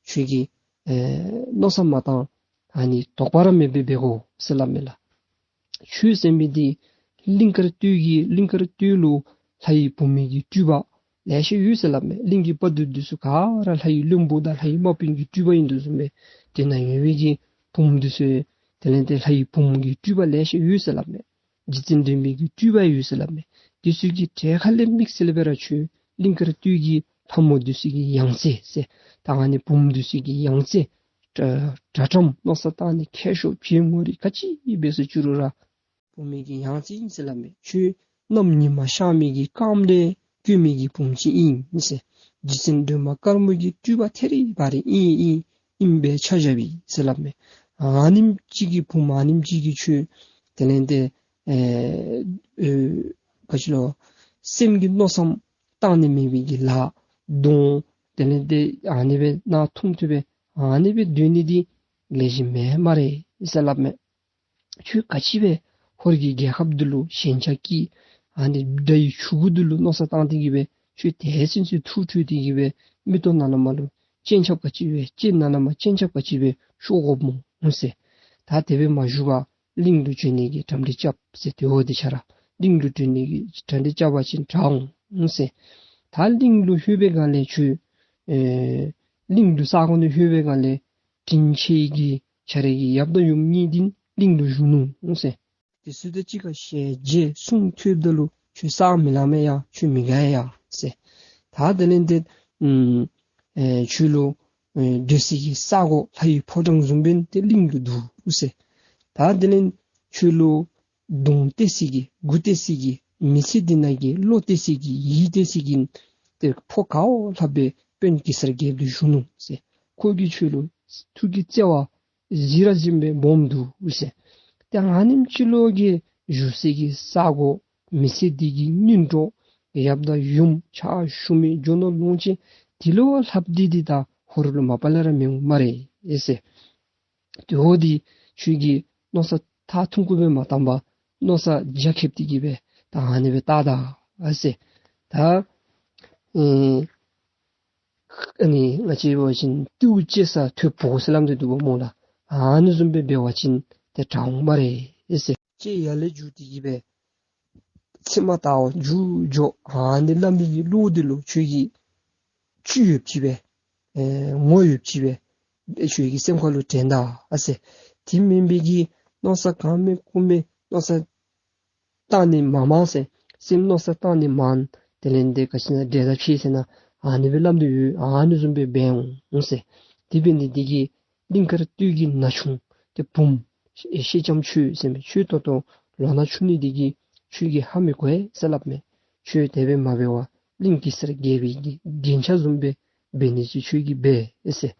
ཁྱོད་ཀྱིས་ཨེ་མནོ་བསམ་མ་བཏང་ཨ་ནི་དོགས་པ་ར་མེད་པར་འབད་དགོ་ཟེར་སླབ་མས་ལགས། ཁྱོད་ཟེར་མི་འདི་གླིང་དཀར་སྟོད་ཀྱི་གླིང་དཀར་སྟོད་ལུ་ལྷ་ཡི་བུམོ་གི་སྤྲུལ་པ་ལེ་ཤ་ཡོད་ཟེར་སླབ་མས། གླིང་གི་དཔའ་བདུད་འདི་ཚུ་ག་ར་ལྷ་ཡི་བློན་པོ་དང་ལྷ་ཡི་དམག་དཔོན་གྱི་སྤྲུལ་པ་ཨིན་དོ་བཟུམ་སྦེ་དེ་ནང་ཡོད་པའི་གི་བུམོ་འདི་ཚུ་དེ་ལས་ཏེ་ལྷ་ཡི་བུམོ་གི་སྤྲུལ་པ་ལེ་ཤ་ཡོད་ཟེར་སླབ་མས། རྗེ་བཙུན་སྒྲོལ་མའི་གི་སྤྲུལ་པ་ཡོད་ཟེར་སླབ་མས། འདི་ཚུ་གི་གྲལ་ཁ་ལས་དམིགས་བསལ་སྦེ་ར་ཁྱོད་གླིང་དཀར་སྟོད་ཀྱི་ལྷ་མོ་འདི་ཚུ་གི་ཡང་རྩེ་ཟེར་ད་ཨ་ནི་བུམོ་འདི་ཚུ་གི་ཡང་རྩེ་དྲ་དྲ་ཁྲམ་མནོ་བསམ་བཏང་ནི་མཁས་ཤོས་བྱེད་ངོ་རིས་ག་ཅི་འབད་ཟེར་ཅི་རུང་ར་བུམོ་གི་ཡང་རྩེ་ཨིན་ཟེར་སླབ་མས། ཁྱོད་གནམ་ཉི་མ་ཤར་མི་གི་སྐརམ་ལས་བཀོད་མི་གི་བུམོ་ཅིག་ཨིན་ཟེར། རྗེ་བཙུན་སྒྲོལ་མ་དཀར་མོ་གི་སྤྲུལ་པ་ཐད་རི་བ་རི་ཨིན་ཨིན་ཨིན་པས་ཆ་བཞག་པས་ཟེར་སླབ་མས། ཨ་ནེམ་ཅིག་གི་བུམོ་ཨ་ནེམ་ཅིག་གིས་ཁྱོད་དེ་ལས་ཏེ་ཨེ་ཨེ་ག་ཅི་ལོ་སེམས་ཀྱི་མནོ་བསམ་བཏང་ནི་མེད་པའི་གི་ལཱ་གདོང་དེ་ལས་ཏེ་ཨ་ནི་སྦེ་ནང་ཐུམ་ཐུམ་སྦེ་ཨ་ནི་སྦེ་སྡོད་ནི་འདི་ལེགས་ཤོམ་མེན་སྨ་རེ་ཟེར་སླབ་མས། ཁྱོད་ག་ཅི་སྦེ་ཧོར་གྱི་རྒྱལ་ཁབ་འདི་ལུ་ཞེན་ཆགས་ཀྱིས་ཨ་ནི་དགྲ་ཡི་ཆུང་ཀུ་འདི་ལུ་མནོ་བསམ་བཏང་སྟེ་གི་སྦེ་ཁྱོད་དེ་ཚུན་ཚོད་ཐུགས་ཁྲོས་ཏེ་གི་སྦེ་མིག་ཏོ་ནང་ལས་མར་ལུ་སྤྱན་ཆབ་ག་ཅི་སྦེ་སྤྱན་ནང་ལས་མར་སྤྱན་ཆབ་ག་ཅི་སྦེ་ཤོར་དགོཔ་སྨོ་ཟེར། ད་དེ་སྦེ་མ་བཞུགས་པར་གླིང་ལུ་བྱོན་ནི་གི་གྲ་སྒྲིག་རྐྱབ་ཟེར། དེ་འོ་དེ་ཆ་ར་གླིང་ལུ་བྱོན་ནི་གི་གྲ་སྒྲིག་རྐྱབ་པ་ཅིན་དྲག་འོང་ཟེར། ད་གླིང་ལུ་ལྷོད་པའི་སྒང་ལས་ཁྱོད་ཨེ་གླིང་ལུ་ས་གོ་ནང་ལྷོད་པའི་སྒང་ལས་དྲིན་ཆེ་གི་ཁྱོད་རའི་གི་ཡབ་དང་ཡུམ་གཉིས་འདི་གླིང་ལུ་བཞུགས་ནུག་ཟེར། དེ་ཚུ་དང་གཅིག་ཁར་ཞལ་མཇལ་གསུང་ཐོས་ད་ལུ་ཁྱོད་ས་མི་ལངམ་ཡ། ཁྱོད་མི་དགའ་ཡ་ཟེར། ད་དེ་ལས་ཏེ་ཨུམ་ཨེ་ཁྱོད་ལུ་ཨེ་སྡོད་སའི་གི་ས་གོ་ལྷ་ཡི་ཕོ་བྲང་བཟུམ་སྦེ་ཏེ་གླིང་ལུ་འདུག་ཟེར། ད་དེ་ལས་ཁྱོད་ལུ་གདོང་བལྟ་སའི་གི་མགུ་བལྟ་སའི་གི་མི་ཚེ་འདི་ནང་གི་བློ་བལྟ་སའི་གི་ཡིད་བལྟ་སའི་གི་ཏེ་ཕོ་ག་བ་ལྷག་པའི་དཔོན་གེ་སར་རྒྱལཔོ་འདི་བཞུགས་ནུག་ཟེར། ཁོ་གིས་ཁྱོད་ལུ་ཐུགས་ཀྱི་བརྩེ་བ་གཟི་ར་བཟུམ་སྦེ་སྦོམ་འདུག་ཟེར། ཏེ་ཨ་ནེམ་ཅིག་ལུ་གི་བཞུགས་སའི་གི་ས་གོ་མི་ཚེ་འདི་གི་སྙིང་གྲོགས་ཡབ་དང་ཡུམ་ཕྱག་ཞུ་མི་རྒྱུ་ནོར་ལོངས་སྤྱོད་འདི་ལུ་ལྷག་སྟེ་འདི་ད་ཧོར་ལུ་མ་པ་ལས་ར་མི་འོང་སྨ་རེ་ཟེར། དེ་འོ་འདི་ཁྱོད་ཀྱིས་མནོ་བསམ་ཐག་ཐུང་ཀུ་སྦེ་མ་བཏང་པར་མནོ་བསམ་རྒྱ་ཁྱབ་སྟེ་གི་སྦེ་ད་ཨ་ནི་སྦེ་བལྟ་ད་ཟེར། ད་ཨེ་ཨ་ནི་ང་བཅས་འབད་བ་ཅིན་རྟེའུ་བཅད་ས་ཐོད་ཕོག་ཟེར་སླབ་སྟེ་འདུག་པ་སྨོ་ལགས། ཨ་ནི་བཟུམ་སྦེ་འབད་བ་ཅིན་ཏེ་དྲག་འོང་སྨ་རེ་ཟེར། ལྕེ་ཡར་ལས་འཇུ་སྟེ་གི་སྦེ་ཚིག་མ་བཏང་བར་མཇུག་འཇོག། ཨ་ནི་སླབ་མི་གི་བློ་འདི་ལུ་ཁྱོད་ཀྱིས་བཅུད་ཡོདཔ་ཅིག་སྦེ་ ཨེ་ངོ་ཡོདཔ་ཅིག་སྦེ་ཁྱོད་ཀྱི་སེམས་ཁ་ལུ་དྲན་ད་ཨ་ཟེར། དེ་མེན་པའི་གི་མནོ་བསམ་གང་མེད་ཀུ་མེད་མནོ་བསམ་བཏང་ནི་མང་མང་ཟེར། སེམས་མནོ་བསམ་བཏང་ནི་མང་། དེ་ལས་འདི་ག་ཅི་ན་འདྲེ་དང་ཕྱད་ཟེར་ན་ཨ་ནི་སྦེ་སླབ་ནི་ཡོད། ཨ་ནི་བཟུམ་སྦེ་འབད་འོང་ཟེར། དེ་འབད་ནི་འདི་གིས་གླིང་དཀར་སྟོད་ཀྱི་ན་ཆུང་དེ་བུམོ་ཤེ་ཤེ་ལྕམ་ཁྱོད་ཟེར་མས། ཁྱོད་ད་ལྟོ་ལོ་ན་ཆུང་ནི་འདི་གིས་ཁྱོད་ཀྱིས་ཧ་མི་གོ་བས་ཟེར་སླབ་མས། ཁྱོད་དེ་སྦེ་མ་འབད་བར་གླིང་གེ་སར་རྒྱལ་པོའི་གི་རྒྱན་ཆ་བཟུམ་སྦེ་འབད་ནི་ཅིག་ཁྱོད་ཀྱིས་འབད་ཟེར།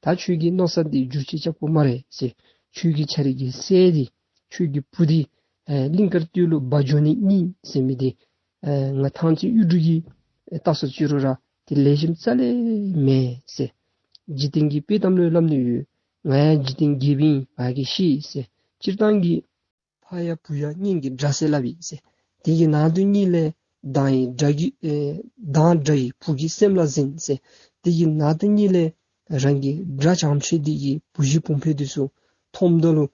ད་ཁྱོད་ཀྱི་མནོ་བསམ་འདི་འགྱུར་བཅོས་རྐྱབ་དགོ་སྨ་རེ་ཟེར། ཁྱོད་ཀྱི་ཁྱོད་རའི་གི་སྲས་འདི་ཁྱོད་ཀྱི་བུ་འདི་ཨེ་གླིང་དཀར་སྟོད་ལུ་འབག་འགྱོ་ནི་ཨིན་ཟེར་མི་འདི་ཨེ་ང་ཐང་རྩེ་གཡུ་འབྲུག་གིས་ཨེ་བལྟ་སོང་ཅི་རུང་ར་དེ་ལེགས་ཤོམ་རྩ་ལས་མེད་ཟེར། འཇིག་རྟེན་གྱི་དཔེ་གཏམ་ལུ་སླབ་ནི་ཡོད། ང་ཡང་འཇིག་རྟེན་རྒྱལཔོ་ཨིན་ང་གིས་ཤེས་ཟེར། སྤྱིར་བཏང་གི་ཕ་ཡང་བུ་ཡང་གཉེན་གྱི་དགྲ་ཟེར་སླབ་ཨིན་ཟེར། དེ་གི་ནང་དུ་གཉིས་ལས་སྡང་བའི་དགྲ་གི་ཨེ་སྡང་དགྲ་ཡིས་བུ་གི་སེམས་ལ་གཟན་ཟེར། དེ་གི་ནང་དུ་གཉིས་ལས་རང་གི་དགྲ་བྱམས་ཆེ་འདི་གི་བུ་གཞི་བུམོ་སྦེ་འདི་ཚུ་མཐོངམ་ད་ལུ་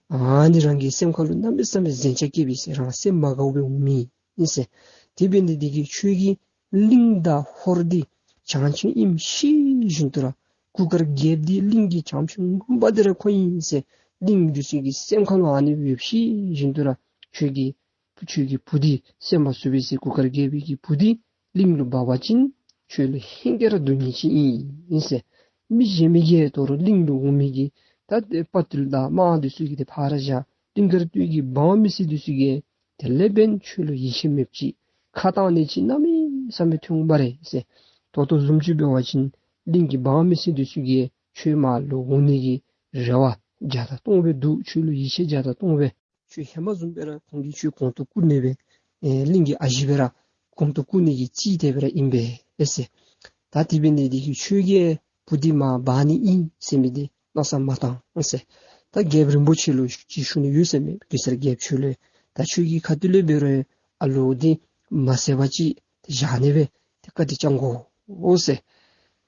ཨ་ནི་རང་གི་སེམས་ཁ་ལུ་གནམ་མེད་ས་མེད་གཟན་ཆགས་སྐྱེ་བའི་ཟེར། རང་སེམས་མ་དགའཝ་སྦེ་འོང་མི་ཨིན་ཟེར། དེ་འབད་ནི་འདི་གིས་ཁྱོད་ཀྱིས་གླིང་དང་ཧོར་འདི་བྱང་ཆུབ་ཨིནམ་ཤེས་བཞིན་དུ་ར་གུར་དཀར་རྒྱལཔོ་འདི་གླིང་གི་བྱང་ཆུབ་ངོ་མ་འདི་ར་ཁོ་ཨིན་ཟེར་གླིང་འདི་ཚུ་གི་སེམས་ཁ་ལུ་ཨ་ནི་ཡོདཔ་ཤེས་བཞིན་དུ་ར་ཁྱོད་ཀྱིས་ཁྱོད་ཀྱི་བུ་འདི་སེམས་མ་བཟོད་པས་ཟེར། གུར་དཀར་རྒྱལ་པོའི་གི་བུ་འདི་གླིང་ལུ་འབག་པ་ཅིན་ཁྱོད་ལུ་ཧེང་སྐལ་ར་སྡུག་བསྔལ་ཅིག་ཨིན་ཟེར། མི་གཞན་མི་གིས་དོ་རུང་གླིང་ལུ་འོང་མི་གི་ད་དཔའ་རྟུལ་དང་དམག་འདི་ཚུ་གིས་དེ་ཕར་བཞག། གླིང་དཀར་སྟོད་ཀྱི་འབངས་མི་སེར་འདི་ཚུ་གིས་དེ་ལས་འབདན་ཁྱོད་ལུ་ཡིད་ཆེས་མེདཔ་ཅིག་ཁ་བཏང་ནི་ཅིག་གནམ་མེད་ས་མེད་ཐོན་འོང་སྨ་རེ་ཟེར། ད་ལྟོ་བཟུམ་ཅིག་འབད་བ་ཅིན་གླིང་གི་འབངས་མི་སེར་འདི་ཚུ་གིས་ཁྱོད་མར་ལུ་འོང་ནི་གི་རེ་བ་བརྒྱ་དང་སྟོང་སྦེ་འདུག། ཁྱོད་ལུ་ཡིད་ཆེས་བརྒྱ་དང་སྟོང་སྦེ། ཁྱོད་ཧེ་མ་བཟུམ་སྦེ་ར་ཁོང་གིས་ཁྱོད་གོང་དུ་བཀུར་ནི་སྦེ་ཨེ་གླིང་གི་ཨ་ཞེ་སྦེ་ར་གོང་དུ་བཀུར་ནི་གི་རྩིས་དེ་སྦེ་ར་ཨིན་པས་ཟེར། ད་དེ་འབད་ནི་འདི་གིས་ཁྱོད་ཀྱིས་བུ་འདི་མར་འབག་ནི་ཨིན་ཟེར་མི་འདི་མནོ་བསམ་མ་བཏང་ཟེར། ད་རྒྱལཔོ་རིན་པོ་ཆེ་ལུ་ཅིག་ཞུ་ནི་ཡོད་ཟེར་མས། གེ་སར་རྒྱལཔོ་ཁྱོད་ལུ་ད་ཁྱོད་ཀྱི་ཁ་ཐུག་ལས་འབད་རུང་ཨ་ལོ་འདི་མ་ཟད་པ་ཅིག་ཏེ་བཞག་ནི་སྦེ་ཏེ་བཀའ་དྲིན་བསྐྱང་དགོ་འོ་ཟེར།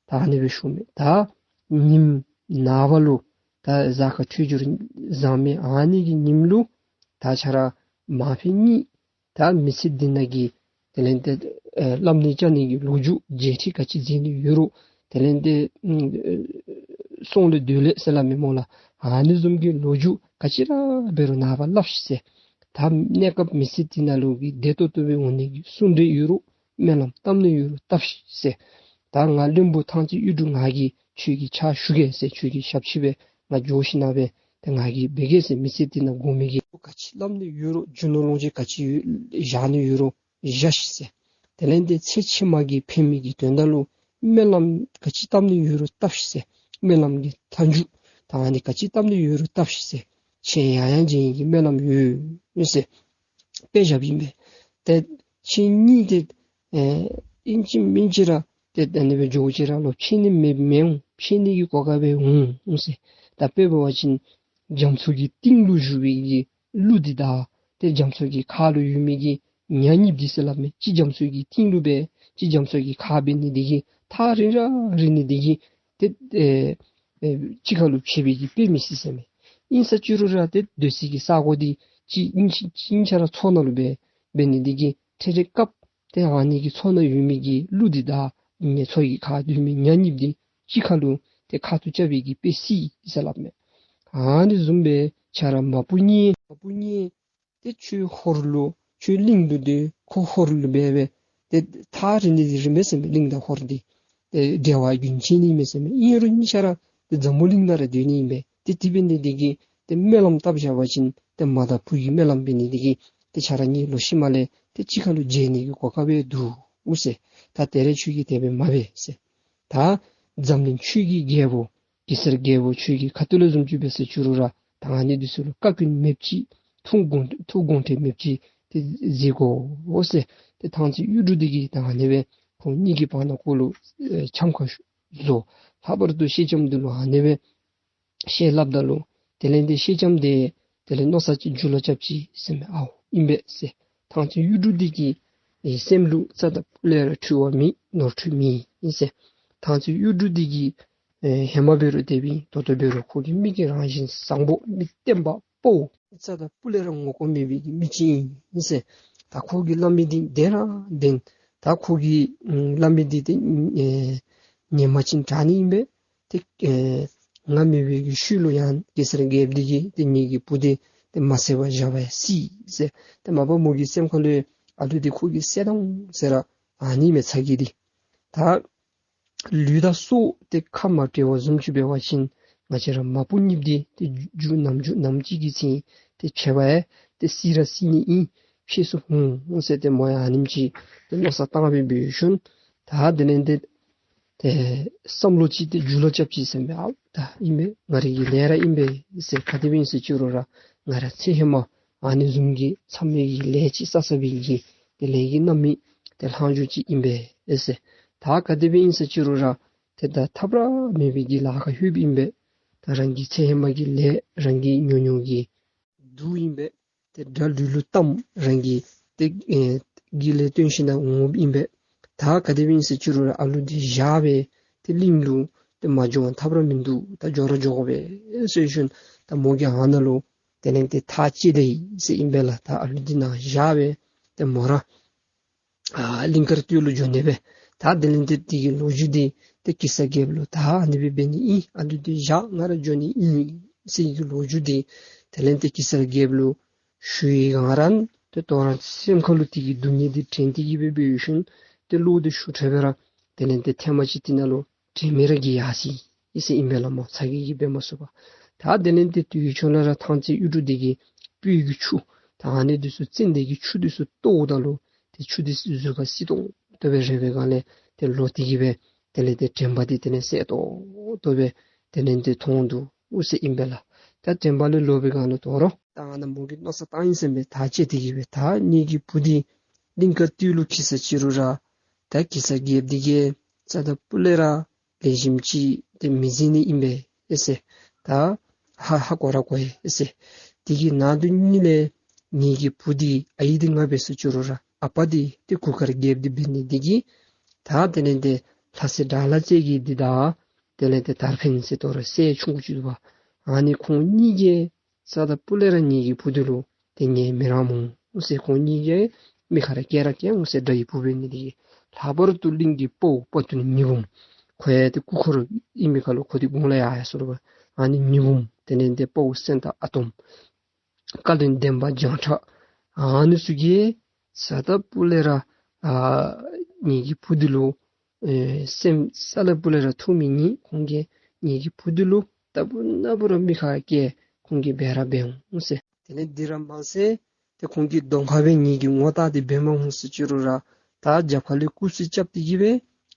ད་ཨ་ནི་སྦེ་ཞུ་མས། ད་ཉིནམ་ནངས་པ་ལུ་ད་གཟའ་སྐར་འཕྲོད་སྦྱོར་བཟང་མི་ཨ་ནི་གི་ཉིནམ་ལུ་ད་ཁྱོད་ར་མ་ཕེབས་ནི་ད་མི་ཚེ་འདི་ནང་གི་དེ་ལས་ཏེ་ཨེ་སླབ་ནི་བཅའ་ནི་གི་ལོ་རྒྱུས་མཇལ་ཕྲད་ག་ཅི་མཛད་ནི་ཡོད་རུང་དེ་ལས་ཏེ་ཨམ་ཨེ་སྲོག་ལས་འདོད་ལས་ཟེར་སླབ་མི་སྨོ་ལགས། ཨ་ནི་བཟུམ་གྱི་ལོ་རྒྱུས་ག་ཅི་ར་འབད་རུང་ནངས་པ་སླབ་ཤིག་ཟེར། ད་གནས་སྐབས་མི་ཚེ་འདི་ནང་ལུ་གི་བདེ་ཏོག་ཏོ་སྦེ་འོང་ནི་གི་གསུང་གྲོས་ཡོད་རུང་སྨོན་ལམ་བཏབ་ནི་ཡོད་རུང་བཏབ་ཤིག་ཟེར། ད་ང་བློན་པོ་ཐང་རྩེ་གཡུ་འབྲུག་ང་གིས་ཁྱོད་ཀྱི་ཕྱག་ཞུ་གེ་ཟེར། ཁྱོད་ཀྱི་ཞབས་ཕྱི་སྦེ་ང་འགྱོ་ཞིནམ་སྦེ་ཏེ་ང་གིས་འབད་གེ་ཟེར། མི་ཚེ་འདི་ནང་དགོ་མི་གི་ག་ཅི་སླབ་ནི་ཡོད་རུང་རྒྱུ་ནོར་ལོངས་སྤྱོད་ག་ཅི་ཡོད་བཞག་ནི་ཡོད་རུང་བཞག་ཤིག་ཟེར། དེ་ལས་ཏེ་ཚེ་ཕྱི་མ་གི་ཕན་མི་གི་དོན་དག་ལུ་སྨོན་ལམ་ག་ཅི་བཏབ་ནི་ཡོད་རུང་བཏབ་ཤིག་ཟེར། སྨོན་ལམ་གྱི་མཐའ་མཇུག་ད་ཨ་ནི་ག་ཅི་བཏབ་ནི་ཡོད་རུང་བཏབ་ཤིག་ཟེར། ཁྱེད་ཡང་ཡང་བྱོན་ནི་གི་སྨོན་ལམ་ཡོད་ཟེར། དཔེ་བཞགཔ་ཨིན་པས། ཏེ་ཁྱེད་གཉིས་ཏེ་ཨེ་ཨིན་ཅི་མིན་ཅི་ར་ཏེ་ད་ཨ་ནི་སྦེ་འགྱོ་ཅི་ར་ལོག་ཕྱད་ནི་མེད་མི་འོང་། ཕྱད་ནི་གི་གོ་སྐབས་སྦེ་འོང་ཟེར། ད་དཔེ་འབད་བ་ཅིན་རྒྱ་མཚོ་གི་གཏིང་ལུ་བཞུགས་པའི་གི་ཀླུ་འདི་དང་ཏེ་རྒྱ་མཚོ་གི་ཁ་ལུ་ཡོད་མི་གི་ཉ་གཉིསཔོ་འདི་ཟེར་སླབ་མས། གཅིག་རྒྱ་མཚོ་གི་གཏིང་ལུ་སྦེ་གཅིག་རྒྱ་མཚོ་གི་ཁ་འབད་ནི་འདི་གིས་ཐག་རིང་ར་རིང་ནི་འདི་གིས་ཏེ་ཨེ་ཨེ་གཅིག་ཁར་ལུ་ཕྱད་པའི་གི་དཔེ་མི་སྲིད་ཟེར་མས། ཨིན་ས་ཅི་རུང་ར་ཏེ་སྡོད་སའི་གི་ས་གོ་འདི་གཅིག་ཨིན་ཅི་ཨིན་ཅི་ར་མཚོ་ནང་ལུ་སྦེ་འབད་ནི་འདི་གིས་འཕྲལ་འཕྲལ་སྐབས་ཏེ་ཨ་ནི་གི་མཚོ་ནང་ཡོད་མི་གི་ཀླུ་འདི་དང་ཨ་ནི་མཚོ་གི་ཁ་ཡོད་མི་ཉ་གཉིསཔོ་འདི་གཅིག་ཁར་ལུ་ཏེ་ཁ་ཐུག་རྐྱབ་པའི་གི་དཔེ་སྲིད་ཟེར་སླབ་མས། ཨ་ནི་བཟུམ་སྦེ་ཁྱོད་ར་མ་བུ་གཉིས་མ་བུ་གཉིས་ཏེ་ཁྱོད་ཧོར་ལུ་ཁྱོད་གླིང་ལུ་སྡོད། ཁོ་ཧོར་ལུ་སྦེ་སྦེ་ཏེ་ཐག་རིང་ནི་འདི་རིངམ་མས་ཟེར་མས། གླིང་དང་ཧོར་འདི་ཏེ་འབྲེལ་བ་རྒྱུན་ཆད་ནི་མས་ཟེར་མས། ཨིན་རུང་གཉིས་ཆ་ར་ཏེ་འཛམ་བུ་གླིང་ནང་ར་སྡོད་ནི་ཨིན་པས། ཏེ་དེ་འབད་ནི་འདི་གིས་ཏེ་སྨོན་ལམ་བཏབ་བཞག་པ་ཅིན་ཏེ་མ་དང་བུ་གི་སྨོན་ལམ་འབད་ནི་འདི་གིས་ཏེ་ཁྱོད་ར་གཉིས་ལོག་ཤུལ་མ་ལས་ཏེ་གཅིག་ཁར་ལུ་མཇལ་ནི་གི་གོ་སྐབས་སྦེ་འདུག་ཟེར། ད་ད་རེས་ཁྱོད་ཀྱིས་དེ་སྦེ་མ་འབད་ཟེར། ད་འཛམ་གླིང་ཆོས་ཀྱི་རྒྱལ་པོ་གེ་སར་རྒྱལ་པོ་ཁྱོད་ཀྱི་ཁ་ཐུག་ལས་བཟུམ་ཅིག་འབད་ཟེར་ཅི་རུང་ར་ད་ཨ་ནི་འདི་ཚུ་ལུ་བཀའ་བཀྱོན་མེདཔ་ཅིག་ཐུགས་དགོངས་ཐུགས་དགོངས་ཁྲེལ་མེདཔ་ཅིག་ཏེ་མཛད་དགོ་འོ་ཟེར། ཏེ་ཐང་རྩེ་གཡུ་འབྲུག་འདི་གིས་ད་ཨ་ནི་སྦེ་ཁོང་གཉིས་ཀྱི་བར་ན་ཁོ་ལུ་ཨེ་འཆམ་ཁ་བཟོ། ལྷག་པར་དུ་ཤེལ་ལྕམ་འདི་ལུ་ཨ་ནི་སྦེ་ཞལ་སླབ་ད་ལུ་དེ་ལས་ཏེ་ཤེལ་ལྕམ་འདི་དེ་ལས་མནོ་བསམ་ཅིག་འགྱུར་ལ་རྐྱབ་ཅི་ཟེར་མས། ཨའོ་ཨིན་པས་ཟེར། ཐང་རྩེ་གཡུ་འབྲུག་འདི་གི་ཨེ་སེམས་ལུ་རྩ་དང་སྤུ་ལས་ར་འཁྲུལ་བ་མེད། ནོར་འཁྲུལ་མེད་ཨིན་ཟེར། ཐང་རྩེ་གཡུ་འབྲུག་འདི་གི་ཨེ་ཧེ་མ་འབད་རུང་དེ་སྦེ་ཨིན། ད་ལྟོ་འབད་རུང་ཁོ་གི་མི་གི་རང་བཞིན་བཟང་པོ་མི་བརྟན་པ་པོ་རྩ་དང་སྤུ་ལས་ར་ངོ་ལྐོག་མེད་པའི་གི་མི་ཅིག་ཨིན་ཟེར། ད་ཁོ་གིས་སླབ་མི་འདི་བདེན་ར་བདེན། ད་ཁོ་གིས་ཨམ་སླབ་མི་འདི་ཏེ་ཨེ་ ཉན་པ་ཅིན་དྲག་ནི་ཨིན་པས། ཏེ་ཨེ་ང་མེད་པའི་གི་ཤུལ་ལུ་ཡང་གེ་སར་རྒྱལཔོ་འདི་གིས་ཏེ་ངེ་གི་བུ་འདི་ཏེ་མ་བསད་པར་བཞག་པ་ཡང་སྲིད་ཟེར། ཏེ་མ་པ་མོ་གི་སེམས་ཁ་ལུ་ཨ་ལུ་འདི་ཁོ་གིས་བསད་གཏང་ཟེར་ར་ཨ་ནི་མས་ཚ་གྱང་འདི། ད་ལུས་དང་སྲོག་ཏེ་ཁ་མ་བྲལ་བ་བཟུམ་ཅིག་འབད་བ་ཅིན་ང་བཅས་ར་མ་བུ་གཉིས་འདི་ཏེ་རྒྱུ་ནམ་རྒྱུ་ནམ་ཅིག་གི་ཚེ་ཏེ་ཕྱད་པ་ཡང་ཏེ་སྲིད་ར་སྲིད་ནི་ཨིན། ཕྱད་སུ་འོང་ཟེར་ཏེ་མོ་ཡང་ཨ་ནེམ་ཅིག་ཏེ་མནོ་བསམ་བཏང་སྦེ་འབད་ཞིནམ་ད་དེ་ལས་ཏེ་ཏེ་བསམ་བློ་ཅིག་ཏེ་རྒྱུད་ལུ་རྐྱབ་ཅི་ཟེར་མས། ཨའུ་ད་ཨིན་པས། ང་རའི་གི་ལས་ར་ཨིན་པས་ཟེར། ག་དེ་སྦེ་ཨིན་ཟེར་ཅི་རུང་ར་ང་ར་ཚེ་ཧེ་མ་ཨ་ནི་བཟུམ་གྱི་མཚམས་མེད་ཀྱི་ལས་ཅིག་བསགས་བསགས་པའི་གི་ཏེ་ལས་ཀྱི་རྣམ་སྨིན་ཏེ་ལྷག་འགྱོ་ཅིག་ཨིན་པས་ཟེར། ད་ག་དེ་སྦེ་ཨིན་ཟེར་ཅི་རུང་ར་ཏེ་ད་ཐབས་ར་མེད་པའི་གི་ལཱ་ཁག་ལྷོདཔ་ཨིན་པས། ད་རང་གི་ཚེ་ཧེ་མ་གི་ལས་རང་གི་ཉོ་ཉོ་གི་དུག་ཨིན་པས། ཏེ་དགྲ་ལུས་ལུ་བཏངམ་རང་གི་ཏེ་ཨེ་གི་ལས་བརྟེན་ཞིནམ་ལས་འོངམ་ཨིན་པས། ད་ག་དེ་སྦེ་ཨིན་ཟེར་ཅི་རུང་ར་ཨ་ལུ་འདི་བཞག་སྦེ་ཏེ་གླིང་ལུ་ཏེ་མ་འགྱོ་བར་ཐབས་ར་མིན་འདུག། ད་འགྱོ་ར་འགྱོ་དགོ་པས་ཟེར་ཞིནམ་ད་མོ་གིས་ཨ་ནཱ་ལུ་དེ་ལས་ཏེ་ཐག་བཅད་དེ་ཡི་ཟེར་ཨིན་པས་ལགས། ད་ཨ་ལུ་འདི་ནཱ་བཞག་སྦེ་ཏེ་མོ་ར་ཨ་གླིང་དཀར་སྟོད་ལུ་འགྱོ་ནི་སྦེ། ད་དེ་ལས་ཏེ་དེ་གི་ལོ་རྒྱུས་འདི་ཏེ་གེ་སར་རྒྱལཔོ་ལུ་ད་ཨ་ནི་སྦེ་འབད་ནི་ཨིན། ཨ་ལུ་འདི་བཞག་ང་ར་འགྱོ་ནི་ཨིན་ཟེར་གྱི་ལོ་རྒྱུས་འདི་དེ་ལས་ཏེ་གེ་སར་རྒྱལཔོ་ལུ་ཞུ་ཡི་ག་ར། ཏེ་དོ་རུང་སེམས་ཁ་ལུ་དེ་གི་སྡུག་བསྔལ་འདི་དྲན་ཏེ་གི་སྦེ་འབད་ཞིནམ་ཏེ་བློ་འདི་ཤུགས་དྲག་སྦེ་ར་དེ་ལས་ཏེ་ཐེངས་མ་ཅིག་དེ་ནང་ལུ་དྲན་མེད་ར་གི་ཡར་སོ་ཡི་ཟེར་ཨིན་པས་ལགས། མོ་ཚ་གྱང་གིས་འབད་མ་ཚུགས་པར། ད་དེ་ལས་ཏེ་དེའི་ཕྱོགས་ལས་ར་ཐང་རྩེ་གཡུ་འབྲུག་འདི་གི་སྤོས་ཀྱི་ཆུ་ད་ཨ་ནི་འདི་ཚུ་ཙན་དན་གྱི་ཆུ་འདི་ཚུ་བཏོགཔ་ད་ལུ་ཏེ་ཆུ་འདི་གཟུགས་ཁར་བསིལ་ཏོག་ཏོ་སྦེ་རེག་པའི་སྒང་ལས་ཏེ་ལོག་སྟེ་གི་སྦེ་དེ་ལས་ཏེ་དྲན་པ་འདི་དེ་ལས་གསལ་ཏོག་ཏོ་སྦེ་དེ་ལས་ཏེ་མཐོང་འདུག་ཟེར་ཨིན་པས་ལགས། ད་དྲན་པ་ལས་ལོག་པའི་སྒང་ལུ་དོ་རུང་ད་ཨ་ནཱ་མོ་གིས་མནོ་བསམ་བཏང་ཡི་ཟེར་མས། ཐག་བཅད་དེ་གི་སྦེ་ད་ངེ་གི་བུ་འདི་གླིང་དཀར་སྟོད་ལུ་འཁྱིད་ས་ཅི་རུང་ར་ད་གེ་སར་རྒྱལཔོ་འདི་གིས་རྩ་དང་སྤུ་ལས་ར་ལེགས་ཤོམ་ཅིག་ཏེ་མི་མཛད་ནི་ཨིན་པས་ཨེ་ཟེར། ད་ཧ་ཧ་གོ་ར་གོ་ཡི་ཨེ་ཟེར། དེ་གི་ནང་དུ་ནི་ལས་ངེ་གི་བུ་འདི་ཨའི་འདི་ང་འབད་སོ་ཅི་རུང་ར་ཨ་པ་འདི་ཏེ་གུར་དཀར་རྒྱལཔོ་འདི་འབད་ནི་འདི་གིས་ད་དེ་ལས་ཏེ་ལྷ་སྲས་དགྲ་ལྷ་རྩེ་རྒྱལ་འདི་དང་དེ་ལས་ཏེ་དར་འཕེན་ཟེར་དོ་རུང་སྲས་ཆུང་ཀུ་ཅིག་འདུག་པ། ཨ་ནི་ཁོང་གཉིས་ཀྱིས་རྩ་དང་སྤུ་ལས་ར་ངེ་གི་བུ་འདི་ལུ་ཏེ་ངལ་མི་རངས་འོང་ཟེར། ཁོང་གཉིས་ཀྱིས་མི་ཁ་ར་སྐྱེལ་ར་སྐྱེལ་འོང་ཟེར། དགྲ་ཡི་བུ་འབད་ནི་འདི་གིས། ལྷག་པར་དུ་གླིང་གི་དཔའ་བོ་དཔའ་ཐུལ་ཉི་འབུམ་ཁོ་ཡང་ཏེ་སྐུ་འཁོར་ཨིན་མི་ཁ་ལུ་ཁོ་འདི་དགུང་ལས་ཡར་ཡར་སོང་རུང་ཨ་ནི་ཉི་འབུམ་དེ་ལས་ཏེ་དཔའ་བོ་སེང་སྟག་ཨ་དོམ་བཀའ་བློན་འདན་མ་བྱང་ཁྲ་ཨ་ནི་ཚུ་གིས་རྩ་དང་སྤུ་ལས་ར་ཨ་ངེ་གི་བུ་འདི་ལུ་ཨེ་སེམས་རྩ་ལས་སྤུ་ལས་ར་ཐུགས་མི་མཉེས། ཁོང་གིས་ངེ་གི་བུ་འདི་ལུ་རྟག་བུ་ན་བུ་ར་མི་ཁ་སྐྱེལ་ཁོང་གིས་འབད་ར་འབད་འོང་ཟེར། དེ་ལས་འདི་ར་མ་ཚད་ཏེ་ཁོང་གི་གདོང་ཁར་སྦེ་ངེ་གི་ངོ་བལྟ་སྟེ་འབད་མ་འོང་ཟེར་ཅི་རུང་ར་ད་རྒྱབ་ཁ་ལས་སྐུ་གཟུགས་རྐྱབ་སྟེ་གི་སྦེ་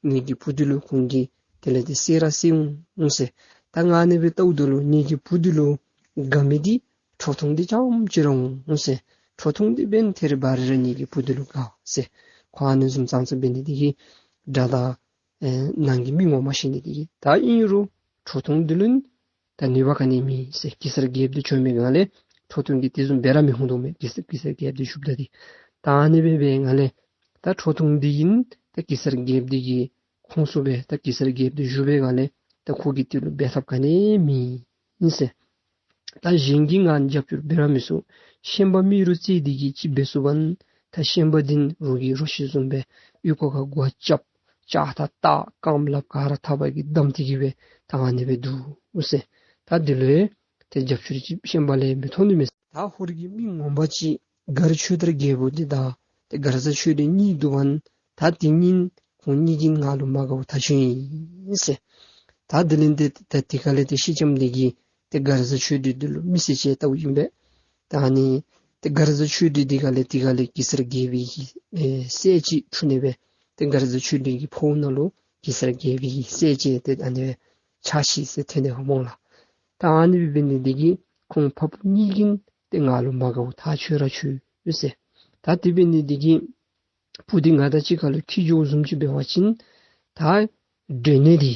ངེ་གི་བུ་འདི་ལུ་ཁོང་གིས་དེ་ལས་ཏེ་བསད་ར་བསད་འོང་ཟེར། ད་ང་ཨ་ནི་སྦེ་བལྟཝ་ད་ལུ་ངེ་གི་བུ་འདི་ལུ་དགའ་མི་འདི་ཁྲོ་ཐུང་འདི་རྐྱངམ་ཅིག་ར་འོང་ཟེར། ཁྲོ་ཐུང་འདི་འབདན་ཐད་རི་བ་རི་ར་ངེ་གི་བུ་འདི་ལུ་དགའ་ཟེར། ཁོ་ཨ་ནི་བཟུམ་ཙང་ཙ་འབད་ནི་འདི་གིས་དགྲ་དང་ཨེ་ནང་གི་མི་ངོ་མ་ཤེས་ནི་འདི་གིས། ད་ཨིན་རུང་ཁྲོ་ཐུང་འདི་ལུ་ད་ནུས་པ་ག་ནི་མེད་ཟེར། གེ་སར་རྒྱལཔོ་འདི་བྱོན་པའི་སྒང་ལས་ཁྲོ་ཐུང་གིས་དེ་བཟུམ་འབད་ར་མི་འོང་དོ་མས། གེ་སར་གེ་སར་རྒྱལཔོ་འདི་བཞུགསཔ་ད་འདི་ད་ཨ་ནི་སྦེ་འབད་བའི་སྒང་ལས་ད་ཁྲོ་ཐུང་འདི་གིས་ད་གེ་སར་རྒྱལཔོ་འདི་གི་ཁོང་སོ་སྦེ་ད་གེ་སར་རྒྱལཔོ་འདི་བཞུགས་པའི་སྒང་ལས་ད་ཁོ་གིས་དེ་ལུ་འབད་ཐབས་ག་ནི་མེད་ཟེར། ད་གཞན་གྱིས་ང་རྒྱབ་སྐྱོར་འབད་ར་མི་ཚུགས། ཤན་པ་རྨེ་རུ་རྩེ་འདི་གིས་ཅིག་འབད་ཚུགས་པ་ན་ད་ཤན་པ་འདི་རོགས་ཀྱི་རོ་ཁྱི་བཟུམ་སྦེ་གཡུས་སྒོ་ཁར་སྒོ་རྐྱབ་ལྕགས་ཐག་བཏགས་རྐངམ་ལགཔ་ག་ར་ཐག་པ་གིས་བསྡམས་ཏེ་གི་སྦེ་ད་ཨ་ནི་སྦེ་འདུག་ཟེར། ད་འདི་ལུ་ཡང་ཏེ་རྒྱབ་སྐྱོར་ཅིག་ཤན་པ་ལས་མི་ཐོབ་ནི་མས། ད་ཧོར་གྱི་མི་ངོ་མ་ཅིག་མགར་ཆོས་དར་རྒྱལ་པོ་འདི་དང་ཏེ་མགར་བཟའ་ཆོས་སྒྲོན་གཉིས་འདུག་པ་ན་ད་དེ་གཉིས་ཁོང་གཉིས་ཀྱིས་ང་ལུ་མ་དགའཝ་ཐག་ཆོད་ཨིན་ཟེར། ད་དེ་ལས་ཏེ་ད་དེ་ཁ་ལས་ཏེ་སེང་ལྕམ་འདི་གིས་ཏེ་མགར་བཟའ་ཆོས་སྒྲོན་འདི་ལུ་མི་སེར་ཅིག་བལྟཝ་ཨིན་པས། ད་ཨ་ནི་ཏེ་མགར་བཟའ་ཆོས་སྒྲོན་འདི་ག་ལས་དེ་ག་ལས་གེ་སར་རྒྱལ་པོའི་གི་ཨེ་སྲས་ཅིག་འཁྲུངས་ནི་སྦེ་ཏེ་མགར་བཟའ་ཆོས་སྒྲོན་གྱི་ཕོཝ་ནང་ལུ་གེ་སར་རྒྱལ་པོའི་གི་སྲས་ཅིག་ཏེ་ཨ་ནི་སྦེ་ཆགས་ཅི་ཟེར་ཐོན་ནི་སྨོ་ལགས། ད་ཨ་ནི་སྦེ་འབད་ནི་འདི་གིས་ཁོང་ཕ་བུ་གཉིས་ཀྱིས་ཏེ་ང་ལུ་མ་དགའཝ་ཐག་ཆོད་ར་ཆོད་ཡོད་ཟེར། ད་དེ་འབད་ནི་འདི་གིས་བུ་འདི་ང་དང་གཅིག་ཁར་ལུ་འཁྱིད་འགྱོ་བཟུམ་ཅིག་འབད་བ་ཅིན་ད་སྒྲོན་ནི་འདི་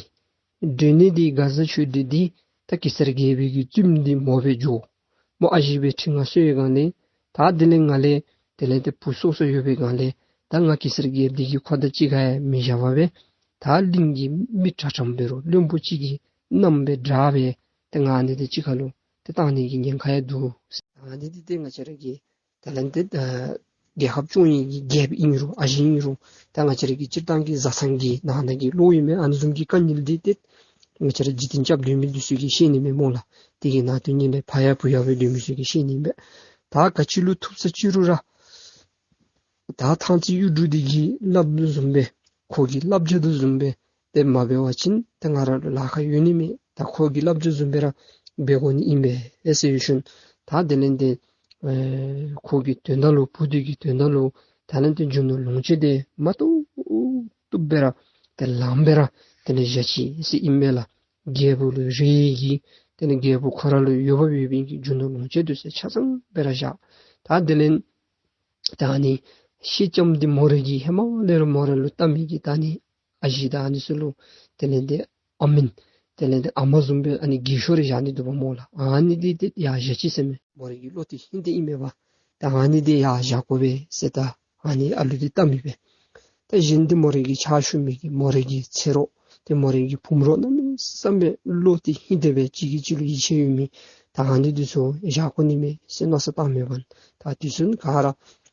སྒྲོན་ནི་འདི་མགར་བཟའ་ཆོས་སྒྲོན་འདི་ད་གེ་སར་རྒྱལ་པོའི་གི་བཙུནམོ་འདི་མོ་སྦེ་འགྱོ། མོ་ཨ་ཞེ་སྦེ་ཁྲི་མངའ་གསོལ་བའི་སྒང་ལས་ད་དེ་ལས་ང་ལས་དེ་ལས་ཏེ་བུ་སོ་སོ་ཡོད་པའི་སྒང་ལས་ད་ང་གེ་སར་རྒྱལཔོ་འདི་གིས་ཁོ་དང་གཅིག་ཁར་ཡང་མི་བཞག་པར་སྦེ་ད་གླིང་གི་མི་དྲག་དྲགམ་འབད་རུང་བློན་པོ་གཅིག་གི་མནའམ་སྦེ་དྲག་སྦེ་ཏེ་ང་ཨ་ནི་འདི་གཅིག་ཁར་ལུ་ཏེ་བཏང་ནི་གི་ཉེན་ཁ་ཡང་འདུག། ཨ་ནི་འདི་ཏེ་ང་བཅས་ར་གི་དེ་ལས་ཏེ་ཨ་ རྒྱལ་ཁབ་སྐྱོང་ནི་གི་རྒྱལཔོ་ཨིན་རུང་ཨ་ཞེ་ཨིན་རུང་ད་ང་བཅས་ར་གི་སྤྱིར་བཏང་གི་བཟའ་ཚང་གི་ནང་ན་གི་བློ་ཨིན་མས། ཨ་ནི་བཟུམ་གྱི་དཀའ་ངལ་འདི་ཏེ་ང་བཅས་ར་འཇིག་རྟེན་སྐྱབས་སྡོད་མི་འདི་ཚུ་གིས་ཤེས་ནི་མས་སྨོ་ལགས། དེ་གི་ནང་དོན་ཉིད་ལས་ཕ་ཡ་བུ་ཡ་སྦེ་སྡོད་མི་ཚུ་གིས་ཤེས་ནི་མས། ད་ག་ཅི་ལུ་ཐུག་ས་ཅི་རུང་ར་ད་ཐང་རྩེ་གཡུ་འབྲུག་འདི་གིས་སླབ་དོ་བཟུམ་སྦེ་ཁོ་གི་བསླབ་བྱ་དོ་བཟུམ་སྦེ་ཏེ་མ་འབད་བ་ཅིན་ཏེ་ང་ར་ལུ་ལཱ་ཁག་ཡོད་ནི་མས། ད་ཁོ་གི་བསླབ་བྱ་བཟུམ་སྦེ་ར་འབད་དགོ་ནི་ཨིན་པས་ཟེར་ཞུ་ནི། ད་དེ་ལས་ཏེ་ཨེ་ཁོ་གི་དོན་དག་ལུ་བུ་འདི་གི་དོན་དག་ལུ་ད་ལས་ཏེ་རྒྱུ་ནོར་ལོངས་སྤྱོད་འདི་མ་བཏུབ་བཏུབ་སྦེ་ར་ཏེ་ལངམ་སྦེ་ར་དེ་ལས་བཞག་ཅི་ཟེར་ཨིན་པས་ལགས། རྒྱལ་པོ་ལུ་རེ་གི་དེ་ལས་རྒྱལ་པོ་ཁོ་ར་ལུ་ཡོདཔ་ཡོདཔ་ཨིན་གྱི་རྒྱུ་ནོར་ལོངས་སྤྱོད་འདི་ཚུ་ཆ་ཚང་སྦེ་ར་བཞག། ད་དེ་ལས་ད་ཨ་ནི་སེང་ལྕམ་འདི་མོ་ར་གིས་ཧེ་མ་ལས་ར་མོ་ར་ལུ་བལྟ་མི་གི་ད་ཨ་ནི་ཨ་ཞེ་ད་ཨ་ནི་ཚུ་ལུ་དེ་ལས་ཏེ་ཨ་མིན་དེ་ལས་ཏེ་ཨ་མ་བཟུམ་སྦེ་ཨ་ནི་གི་ཤོ་རེ་བཞག་ནི་འདུག་པ་སྨོ་ལགས། ཨ་ནི་འདི་ཏེ་ཡར་བཞག་ཅི་ཟེར་མས། མོ་ར་གི་བློ་འདི་ཧིང་འདི་ཨིན་མས་པ། ད་ཨ་ནི་འདི་ཡར་བཞག་དགོ་པས་ཟེར་ད་ཨ་ནི་ཨ་ལུ་འདི་བལྟ་མི་སྦེ། ད་གཞན་འདི་མོ་ར་གི་ཕྱག་ཞུ་མི་གི་མོ་ར་གི་ཚེ་རོགས་ཏེ་མོ་ར་གི་བུམོ་རོགས་གནམ་མེད་ས་མེད་བློ་འདི་ཧིང་འདི་སྦེ་གཅིག་གིས་གཅིག་ལུ་ཡིད་ཆེས་ཡོད་མི་ད་ཨ་ནི་འདི་ཚུ་བཞག་དགོ་ནི་མས་ཟེར་མནོ་བསམ་བཏངམ་མས་པ། ད་དེ་ཚུ་ག་ར་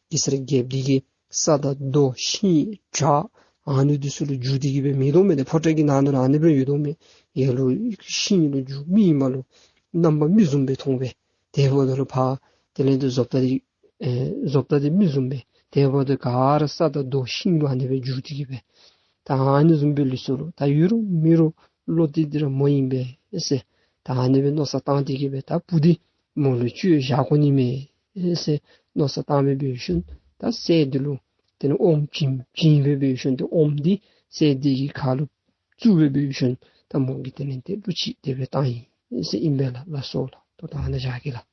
གེ་སར་རྒྱལཔོ་འདི་གིས་ས་དང་རྡོ་ཤིང་བྱ་ཨ་ནི་འདི་ཚུ་ལུ་འཇུ་སྟེ་གི་སྦེ་མེད་དོ་མས། ཏེ་ཕོ་བྲང་གི་ནང་ན་ལུ་ཨ་ནི་སྦེ་ཡོད་དོ་མས། ཡར་ལུ་ཤིང་ལུ་འཇུ་མི་ཨིན་པ་ལུ་རྣམ་པ་མི་བཟུམ་སྦེ་མཐོང་སྦེ། དེ་འབདཝ་ད་ལུ་ཕར་དེ་ལས་ཏེ་བཟོ་ལྟ་འདི་ཨེ་བཟོ་ལྟ་འདི་མི་བཟུམ་སྦེ། དེ་འབདཝ་ད་ག་ར་ས་དང་རྡོ་ཤིང་ལུ་ཨ་ནི་སྦེ་འཇུ་སྟེ་གི་སྦེ། ད་ཨ་ནི་བཟུམ་སྦེ་ལུས་སོ་ལོ། ད་ཡོད་རུང་མེད་རུང་བློ་འདི་འདི་ར་མོ་ཨིན་པས་ཟེར། ད་ཨ་ནི་སྦེ་མནོ་བསམ་བཏང་སྟེ་གི་སྦེ་ད་བུ་འདི་མོ་ལུ་བཅོལ་བཞག་དགོ་ནི་མས་ཟེར་མནོ་བསམ་བཏང་སྦེ་འབད་ཞིནམ་ད་སྲས་འདི་ལུ་དེ་ལས་ཨོམ་བྱིན་བྱིན་སྦེ་འབད་ཞིནམ་ཏེ་ཨོམ་འདི་སྲས་འདི་གི་ཁ་ལུ་བཙུགས་སྦེ་འབད་ཞིནམ་ད་མོ་གིས་དེ་ལས་ཏེ་གླུ་ཅིག་དེ་སྦེ་བཏང་ཡི་ཟེར་ཨིན་པས་ལགས། ལགས་སོ་ལགས། ད་ད་ཨ་ནཱ་བཞག་གེ་ལགས།